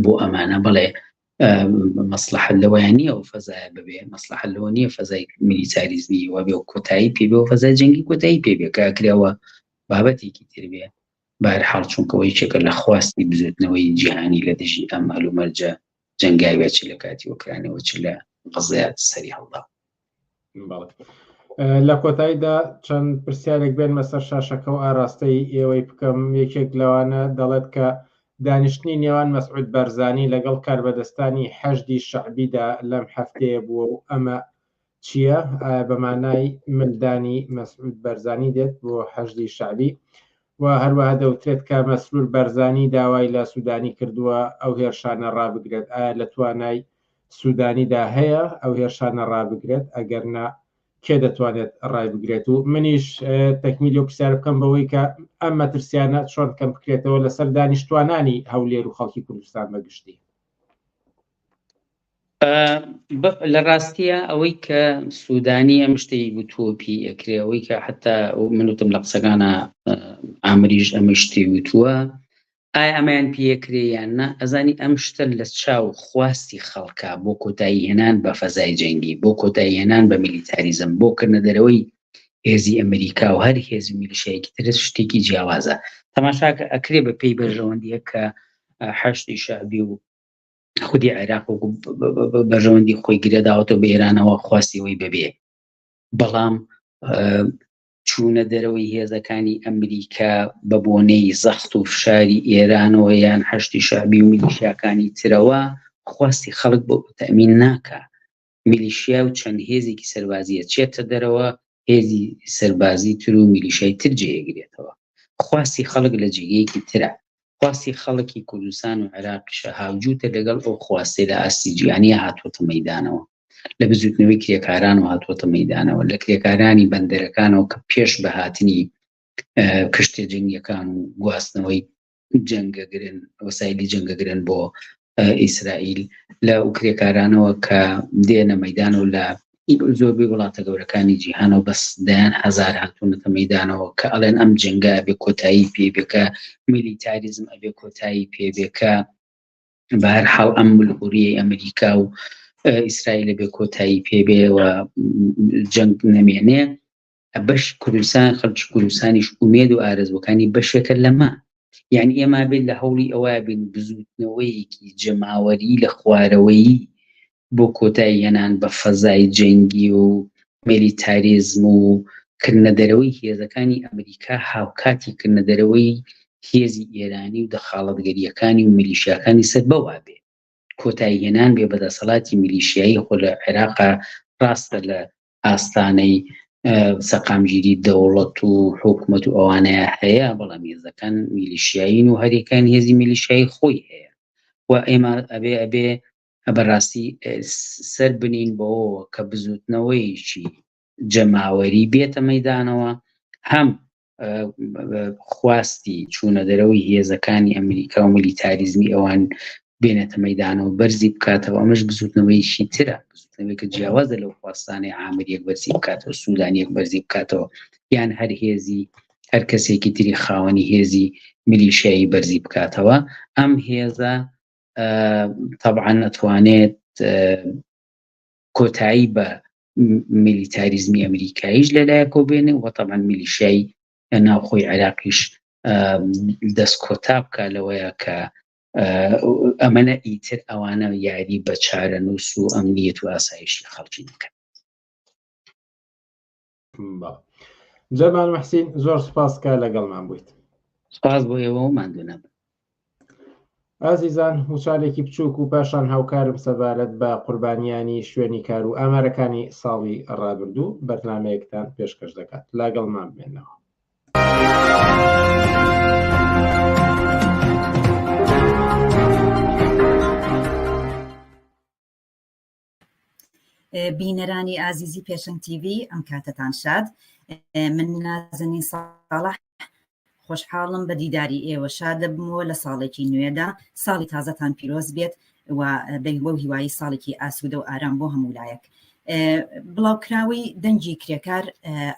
بۆ ئەمانە بڵێ مەسلحەت لەوەیان نییە و فەزایە ببێ مەسلحەت لەوە نییە فەزای میلیتاریزمی وە بێ و کۆتایی پێ بێ و فەزای جەنگی کۆتایی پێ بێ کە ئەکرێەوە بابەتێکی تر بێ بەهەرحاڵ چونکەوە یەکێکە لە خواستی بزوتنەوەی جیهانی لە دژی ئەم هەلومەرجە جەنگاویە چ لە کاتی ئۆکرانیەوە چ لە غەزەیا سەری هەڵدا. بەڵێ. لە کۆتاییدا چەند پرسیارێک بێنمە سەر شاشەکە و ئاراستەی ئێوەی بکەم یەکێک لەوانە دەڵێت کە دانیشتنی نێوان مەسعود بارزانی لەگەڵ کاربەدەستانی حەشدی شەعبیدا لەم هەفتەیە بووە و ئەمە چییە؟ ئایا بە مانای ملدانی مەسعود بەرزانی دێت بۆ حەشدی شەعبی؟ و هەروەها دەوترێت کە مەسرور بەرزانی داوای لە سودانی کردووە ئەو هێرشانە ڕابگرێت، ئایا لە توانای سودانیدا هەیە ئەو هێرشانە ڕابگرێت؟ ئەگەر نا کێ دەتوانێت ڕایبگرێت؟ و منیش تەکمیلی ئەو پرسیارە بکەم بەوەی کە ئەم مەترسیانە چۆن کەم بکرێتەوە لەسەر دانیشتوانانی هەولێر و خەڵکی کوردستان بە گشتی؟ لە ڕاستیە ئەوەی کە سوودانی ئەم شتەی وتووە پێی ئەکرێ ئەوەی کە حتا من وتم لە قسەکانە ئامریش ئەمە شتی وتووە ئایا ئەمەیان پێکرێ یان نا ئەزانی ئەم شتە لە چاو خواستی خەڵکە بۆ کۆتایی هێنان بە فەزای جەنگی بۆ کۆتایی هێنان بە میلیتاریزم بۆ کردنە دەرەوەی هێزی ئەمریکا و هەر هێز و میلیشیایەکی تر شتێکی جیاوازە تەماشاکە ئەکرێ بە پێی بەرژەوەندیە کە حەشدی شەعبی و خودی عێراق وەکو بەرژەوەندی خۆی گرێداوەتەوە بە ئێرانەوە خواستی ئەوەی بەبێ بەڵام چوونە دەرەوەی هێزەکانی ئەمریکا بە بۆنەی زەخت و فشاری ئێرانەوە یان حەشتی شەعبی و میلیشیاکانی ترەوە خواستی خەڵک بۆ تەمین ناکا میلیشیا و چەند هێزێکی سەربازیە چێتە دەرەوە هێزی سەربازی تر و میلیشای تر جێگرێتەوە خواستی خەڵک لە جێگەیەکی ترە خواستی خەڵکی کوردستان و عێراقیشە هاوجووتە لەگەڵ ئەو خواستەی لە ئاستی جیهانیە هاتووەتە مەیدانەوە لە بزوتنەوەی کرێکاران و هاتووەتە مەیدانەوە لە کرێکارانی بەندەرەکانەوە کە پێش بە هاتنی کشتە جەنگیەکان و گواستنەوەی جەنگەگرن وەسایلی جەنگەگرن بۆ ئیسرائیل لە ئەو کرێکارانەوە کە دێنە مەدان و لە زۆربەی وڵاتە گەورەکانی جیهانەوە بەس دەیان هەزار هاتوونەتە مەدانەوە کە ئەڵێن ئەم جەنگە ئەبێ کۆتایی پێ بێ کە میلیتاریزم ئەبێ کۆتایی پێ بێ کە بە هەر حاڵ ئەم ملهوریەی ئەمریکا و ئیسرائیل بێ کۆتایی پێ بێ و جەنگ نەمێنێ بەش کوردستان خەڵکی کوردستانیش ئومێد و ئارەزوەکانی بەشێکە لەمە یعنی ئێمە بێت لە هەوڵی ئەوە بین بزوتنەوەیەکی جەماوەری لە خوارەوەیی بۆ کۆتایی هێنان بە فەزای جەنگی و میلیتاریزم و کردنە دەرەوەی هێزەکانی ئەمریکا هاوکاتی کردنە دەرەوەی هێزی ئێرانی و دەخاڵەتگەرییەکانی و میلیشیاکانی سەر بەوە بێ کۆتایی هێنان بێ بە دەسەڵاتی میلیشیایی خۆ لە عێراقا ڕاستە لە ئاستانەی سەقامگیری دەوڵەت و حکومەت و ئەوانەیە هەیە بەڵام هێزەکان میلیشیایین و هەریەکان هێزی میلیشیایی خۆی هەیە و ئێمە ئەبێ ئەبێ بەڕاستی سەر بنین بەوەوە کە بزوتنەوەیەکی جەماوەری بێتە مەدانەوە هەم خواستی چوونە دەرەوەی هێزەکانی ئەمریکا و میلیتاریزمی ئەوان بێنێتە مەدانەوە بەرزی بکاتەوە ئەمەش بزوتنەوەیەکی ترە بزوتنەوەیەکە جیاوازە لەو خواستانەی عامریەک بەرزی بکاتەوە سوودانیەک بەرزی بکاتەوە یان هەر هێزی هەر کەسێکی تری خاوەنی هێزی میلیشیایی بەرزی بکاتەوە ئەم هێزە تەبعەن ئەتوانێت کۆتایی بە میلیتاریزمی ئەمریکاییش لەلایەکەوە بێنێ و تەبعەن میلیشیای ناوخۆی عێراقیش دەست کۆتا بکە لەوەیە کە ئەمەە ئیتر ئەوانە یاری بە چارەنووس و ئەمنیەت و ئاسایشی خەڵکی نەکەن. جەمال محسین زۆر سپاس کە لەگەڵمان بوویت. سپاس بۆ ئێوە و ماندوو نەبن. ئازیزان وچارێکی بچووک و پاشان هاوکارم سەبارەت بە قوربانیانی شوێنی کار و ئامارەکانی ساڵی ڕابردوو بەرنامەیەکتان پێشکەش دەکات لاگەڵمان بمێنەوە. بینەرانی ئازیزی پێشەنگ تیڤی ئەم کاتەتان شاد من نازەنین ساڵح خۆشحاڵم بە دیداری ئێوە شاد دەبمەوە لە ساڵێکی نوێدا ساڵی تازەتان پیرۆز بێت و بەو هیوایی ساڵێکی ئاسوودە و ئارام بۆ هەموو لایەک بڵاوکراوەی دەنگی کرێکار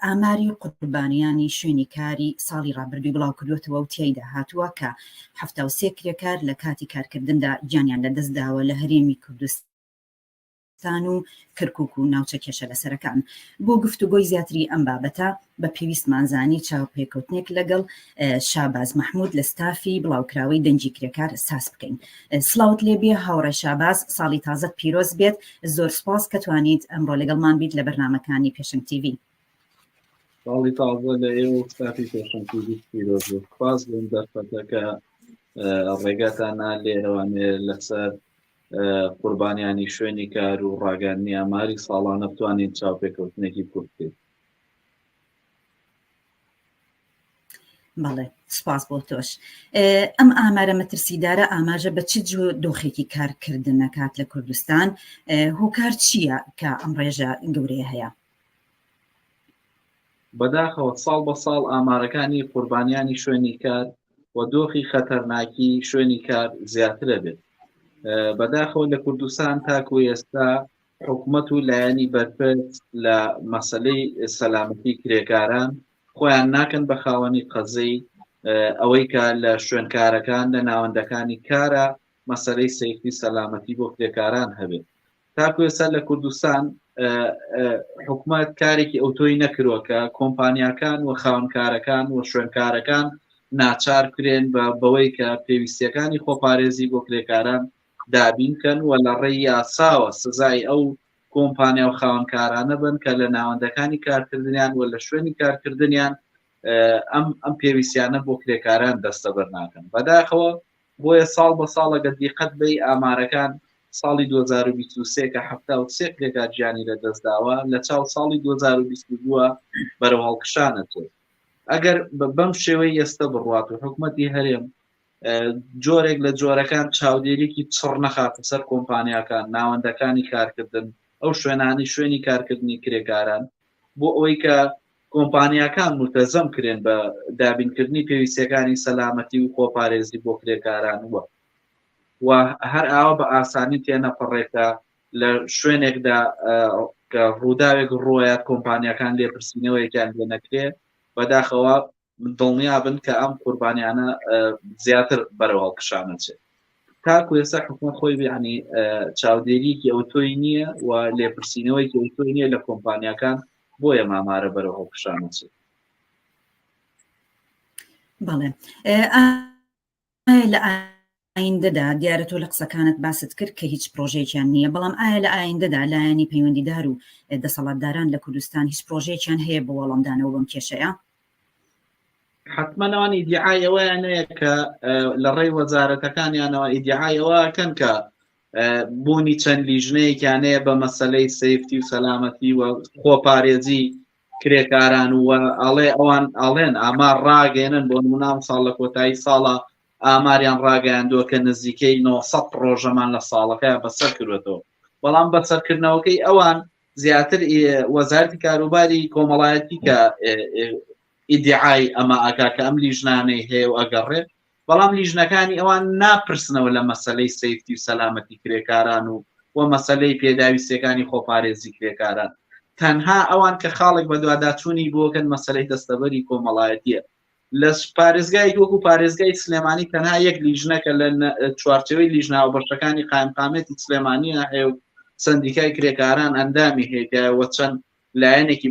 ئاماری قوربانیانی شوێنی کاری ساڵی ڕابردووی بڵاو کردوێتەوە و تیایدا هاتووە کە 73 کرێکار لە کاتی کارکردندا گیانیان لەدەستداوە لە هەرێمی کوردستان کوردستان و کەرکوک و ناوچە کێشە لەسەرەکان. بۆ گفتوگۆی زیاتری ئەم بابەتە بە پێویستمان زانی چاوپێکەوتنێک لەگەڵ شاباز مەحمود لە ستافی بڵاوکراوەی دەنگی کرێکار ساز بکەین. سڵاوت لێبێ هاوڕێ شاباز، ساڵی تازەت پیرۆز بێت، زۆر سوپاس کە توانیت ئەمڕۆ لەگەڵمان بیت لە بەرنامەکانی پێشەنگ تیڤی. ساڵی تازە لە ئێوە و ستافی پێشەنگ تیڤی پیرۆز بێت. سپاس بۆ ئەم دەرفەتە کە ڕێگاتان نا لێرەوانێ لەسەر قوربانیانی شوێنی کار و ڕاگەیاندنی ئاماری ساڵانە بتوانین چاوپێکەوتنێکی کورت بکەین. بەڵێ سپاس بۆ تۆش. ئەم ئامارە مەترسیدارە ئاماژە بە چ دۆخێکی کارکردنەکات لە کوردستان هۆکار چییە کە ئەم ڕێژە گەورەیە هەیە؟ بەداخەوە ساڵ بە ساڵ ئامارەکانی قوربانیانی شوێنی کار و دۆخی خەتەرناکی شوێنی کار زیاترە بێت بەداخەوە لە کوردستان تاکو ئێستا حکومەت و لایەنی بەرپرس لە مەسلەی سەلامەتی کرێکاران خۆیان ناکەن بە خاوەنی قەزەی ئەوەی کە لە شوێنکارەکان لە ناوەندەکانی کارە مەسلەی سەیفتی سەلامەتی بۆ کرێکاران هەبێت تاکو ئێستا لە کوردستان حکومەت کارێکی ئەوتۆی نەکردووە کە کۆمپانیاکان و خاونکارەکان و شوێنکارەکان ناچار کرێن بە بەوەی کە پێویستیەکانی خۆپارێزی بۆ کرێکاران دابین کەن و لە ڕێی یاساوە سزای ئەو کۆمپانیا و خاوەنکارانە بن کە لە ناوەندەکانی کارکردنیان و لە شوێنی کارکردنیان ئەم ئەم پێویستیانە بۆ کرێکاران دەستەبەر ناکەن بەداخەوە بۆیە ساڵ بە ساڵ ئەگەر دیقەت بەی ئامارەکان ساڵی 2023 کە 73 کرێکار گیانی لەدەستداوە لە چاو ساڵی 2022 بەرەو هەڵکشانە تۆ ئەگەر بەم شێوەی ئێستا بڕوات و حکوومەتی هەرێم جۆرێک لە جۆرەکان چاودێریکی چڕ نەخاتە سەر کۆمپانیاکان ناوەندەکانی کارکردن ئەو شوێنانی شوێنی کارکردنی کرێکاران بۆ ئەوەی کە کۆمپانیاکان ملتەزەم کرێن بە دابینکردنی پێویستیەکانی سەلامەتی و خۆپارێزی بۆ کرێکاران وە و هەر ئاوا بە ئاسانی تێنەپەڕێکە لە شوێنێکدا کە ڕووداوێک ڕۆیە کۆمپانیاکان لێپرسینەوەیەکیان لێ نەکرێ بەداخەوە دڵنیا بن کە ئەم قوربانیانە زیاتر بەرەو هەڵکشانە چێت تاکو ئێستا حکومەت خۆی بیانی چاودێریکی ئەوتۆی نییە و لێپرسینەوەیکی ئەوتۆی نییە لە کۆمپانیاکان بۆیە مامارە بەرەو هەڵکشانە چێت. بەڵێ لە ئایندەدا دیارە تۆ لە قسەکانت باست کرد کە هیچ پرۆژەیەکیان نییە بەڵام ئایا لە ئایندەدا لایەنی پەیوەندیدار و دەسەڵاتداران لە کوردستان هیچ پرۆژەیەکیان هەیە بۆ وەڵامدانەوە بەم کێشەیە؟ حتمما ئەوان ئیدعای ئەوەیان هەیە کە لە ڕێی وەزارەتەکانیانەوە ئیدعای ئەوە کەن کە بوونی چەند لیژنەیەکیان هەیە بە مەسلەی safety و سەلامەتی و خۆپارێزی کرێکاران و ئەڵێ ئەوان ئەڵێن ئامار ڕاگەێنن بۆ نمونام ساڵ لە کۆتایی ساڵە ئاماریان ڕاگەیاندووە کە نزیکەی 900 پڕۆژەمان لە ساڵەکە بەسەر کردوێتەوە بەڵام بەسەرکردنەوەکەی ئەوان زیاتر وەزارتی کاروباری کۆمەڵایەتی کە ئیدعای ئەمە ئەکا کە ئەم لیژنانەی هەیە و ئەگەڕێ بەڵام لیژنەکانی ئەوان ناپرسنەوە لە مەسلەی safety و سەلامەتی کرێکاران و و مەسلەی پێداویستەکانی خۆپارێزی کرێکاران تەنها ئەوان کە خاڵێک بەدواداچوونی بۆکەن مەسلەی دەستەبەری کۆمەڵایەتیە لە پارێزگایەکی وەکو پارێزگای سلێمانی تەنها یەک لیژنە کە لە چوارچێوەی لیژنە هاوبەشەکانی قایمقامێتی سلێمانی هەیە و سەندیکای کرێکاران ئەندامی هەیە و چەند لایەنێکی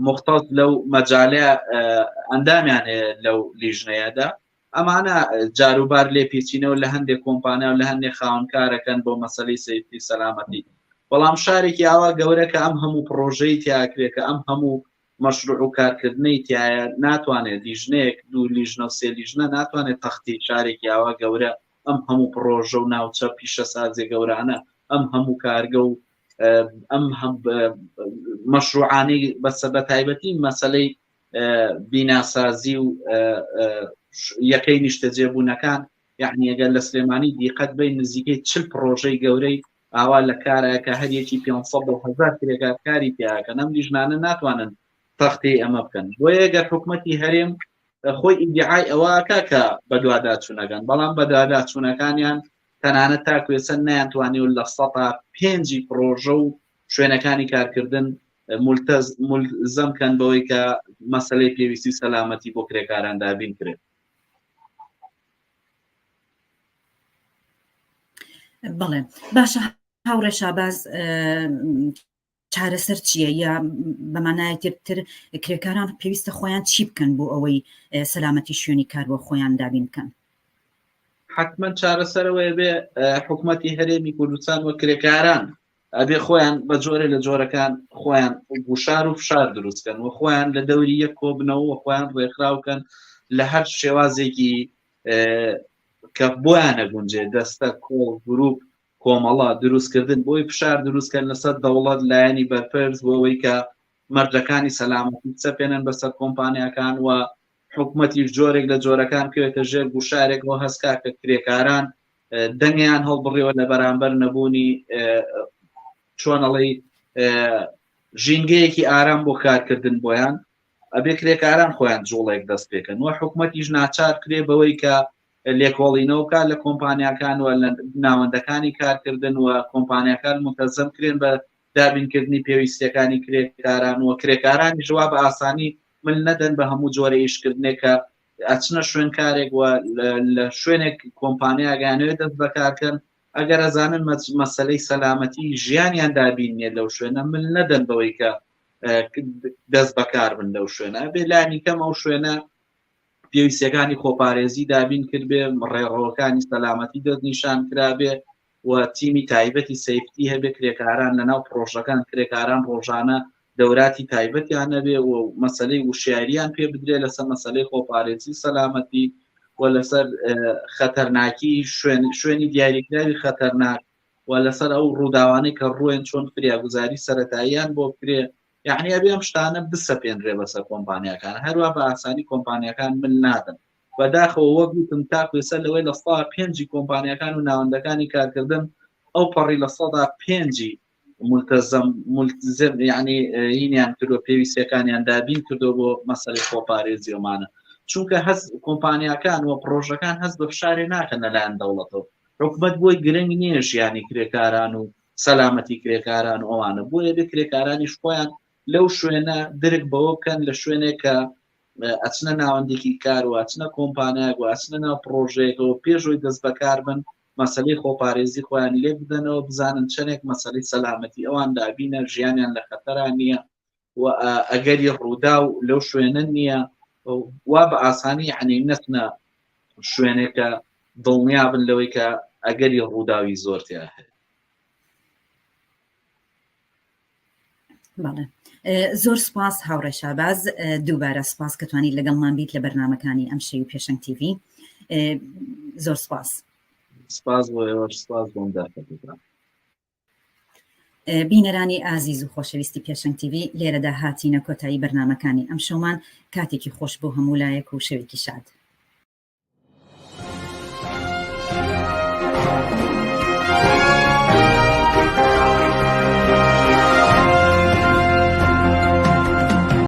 مختص لەو مەجالە ئەندامیان هەیە لەو لیژنەیەدا ئەمانە جاروبار لێپێچینەوە لە هەندێک کۆمپانیا و لە هەندێک خاوەنکارەکەن بۆ مەسەلەی safety سەلامەتی بەڵام شارێکی ئاوا گەورە کە ئەم هەموو پڕۆژەی تیاکرێ کە ئەم هەموو مەشروع و کارکردنەی تایە ناتوانێت لیژنەیەک دوو لیژنە و سێ لیژنە ناتوانێت تەختی شارێکی ئاوا گەورە ئەم هەموو پڕۆژە و ناوچە پیشەسازیە گەورانە ئەم هەموو کارگە و ئەم مەشروعانەی بەسە بە تایبەتی مەسلەی بیناسازی و یەکەی نیشتەجێبوونەکان یعنی ئەگەر لە سلێمانی دیقەت بەی نزیکەی چل پڕۆژەی گەورەی ئاوا لە کارە کە هەریەکی 500 بۆ 1000 کرێکار کاری پیاکەن ئەم لیژنانە ناتوانن تەختی ئەمە بکەن بۆیە گەر حکوومەتی هەرێم خۆی ئیدعای ئەوەکە کە بەدواداچوونەکەن بەڵام بەدواداچوونەکانیان تەنانەت تاکو ئێستا نەیانتوانی و لە سەتا پێنجی پڕۆژە و شوێنەکانی کارکردن ملتەز ملزەم کەن بەوەی کە مەسلەی پێویستی سەلامەتی بۆ کرێکاران دابین کرێت. بەڵێ باشە هاوڕێ شاباز چارەسەر چییە یا بەمانایەکی تر کرێکاران پێویستە خۆیان چی بکەن بۆ ئەوەی سەلامەتی شوێنی کار بۆ خۆیان دابین بکەن؟ حتمما چارەسەرەوەی بێ حکوومەتی هەرێمی کوردستان و کرێکاران. ئەبێ خۆیان بە جۆرێ لە جۆرەکان خۆیان گوشار و فشار دروستکەن و خۆیان لە دەوری یەک کۆبنەوە و خۆیان ڕێکخراوکەن لە هەر شێوازێکی کە بۆیان نەگونجێ دەستە کۆڵ گروپ کۆمەڵە دروستکردن بۆی فشار دروستکەن لەسەر دەوڵەت لایەنی بەرپرس بۆ ئەوەی کە مەرجەکانی سەلامەتی بچەپێنن بەسەر کۆمپانیاکان و حکومەتیش جۆرێک لە جۆرەکان بکەوێتە ژێر گوشارێک بۆ هەستکا کە کرێکاران دەنگیان هەڵبڕیوە لە بەرامبەر نەبوونی چۆنەڵی ژینگەیەکی ئارام بۆ کارکردن بۆیان ئەبێ کرێکاران خۆیان جوڵێک دەست پێکەن و حکوومەتیش ناچار کرێ بەوەی کە لێکۆڵینەوە بکات لە کۆمپانیاکان و لە ناوەندەکانی کارکردن و کۆمپانیاکان متەزم کرێن بە دابینکردنی پێویستیەکانی کرێکاران و کرێکارانی ژوا بە ئاسانی مل نەدەن بە هەموو جۆرە ئیشکردنێک کە ئەچنە شوێنکارێک و لە شوێنێک کۆمپانیاگانەوێت دەست بەکارکەن ئەگەر ئەزانن مەسلەی سەلامەتی ژیانیان دابین نیە لەو شوێنە مل نەدەن بەوەی کە دەست بەکار بن لەو شوێنە بێ لانی کەم ئەو شوێنە پێویستیەکانی خۆپارێزی دابین کردبێ ڕێڕەوەکانی سەلامەتی دەستنیشان کرابێ و تیمی تایبەتی سەیفتی هەبێ کرێکاران لەناو پرۆژەکان کرێکاران ڕۆژانە دەوراتی تایبەتیان نەبێ و مەسلەی وشیاریان پێ بدرێ لەسەر مەسلەی خۆپارێزی سەلامەتی و لەسەر خەتەرناکی شوێن شوێنی دیاریکراوی خەتەرناک و لەسەر ئەو ڕووداوانەی کە ڕوێن چۆن فریاگوزاری سەتاییان بۆ بکرێ یعنی ئەبێ ئەم شتانە بسەپێنرێ بەسەر کۆمپانیاکان هەروە بە ئاسانی کۆمپانیاکان مل نادەن بەداخەوە وەک وتم تاکو ئێستا لەوەی لە سا پێنجی کۆمپانیاکان و ناوەندەکانی کارکردن ئەو پەڕی لە سەدا پێنجی ملتزم ملتزم یعنی هینیان کردو پێویستیەکانیان دابین کردو بۆ مەسەلەی خۆپارێزی ئەمانە چونکە هەست کۆمپانیاکان و پرۆژەکان هەست بە فشارێ ناکەن لەلایەن دەوڵەتەوە حکومت بۆی گرنگ نییە ژیانی کرێکاران و سەلامەتی کرێکاران و ئەوانە بۆیە بێ کرێکارانیش خۆیان لەو شوێنە درک بەوە بکەن لە شوێنێک کە ئەچنە ناوەندێکی کار و ئەچنە کۆمپانیایەک و ئەچنە ناو پرۆژەیەکەوە پێشەوەی دەست بەکار بن مەسلەی خۆپارێزی خۆیان لێک بدەنەوە بزانن چەندێک مەسلەی سەلامەتی ئەوان دابینە ژیانیان لە خەتەرا نییە و ئەگەری ڕوودا و لەو شوێنە نییە وا بە ئاسانی یعنی نەچنە شوێنێکە دڵنیا بن لەوەی کە ئەگەری ڕووداوی زۆر تیا هەیە. بەڵێ زۆر سپاس هاوڕێ شاباز دووبارە سپاس کە توانیت لەگەڵمان بیت لە بەرنمەکانی ئەم شەوی پێشەنگ تیڤی زۆر سپاس سپاس بۆ ئێوەش سپاس بۆم دەرفەتەکە. بینەرانی ئازیز و خۆشەویستی پێشەنگ تیڤی لێرەدا هاتینە کۆتایی بەرنمەکانی ئەم شەومان کاتێکی خۆش بۆ هەموو لایەک و شەوێکی شاد.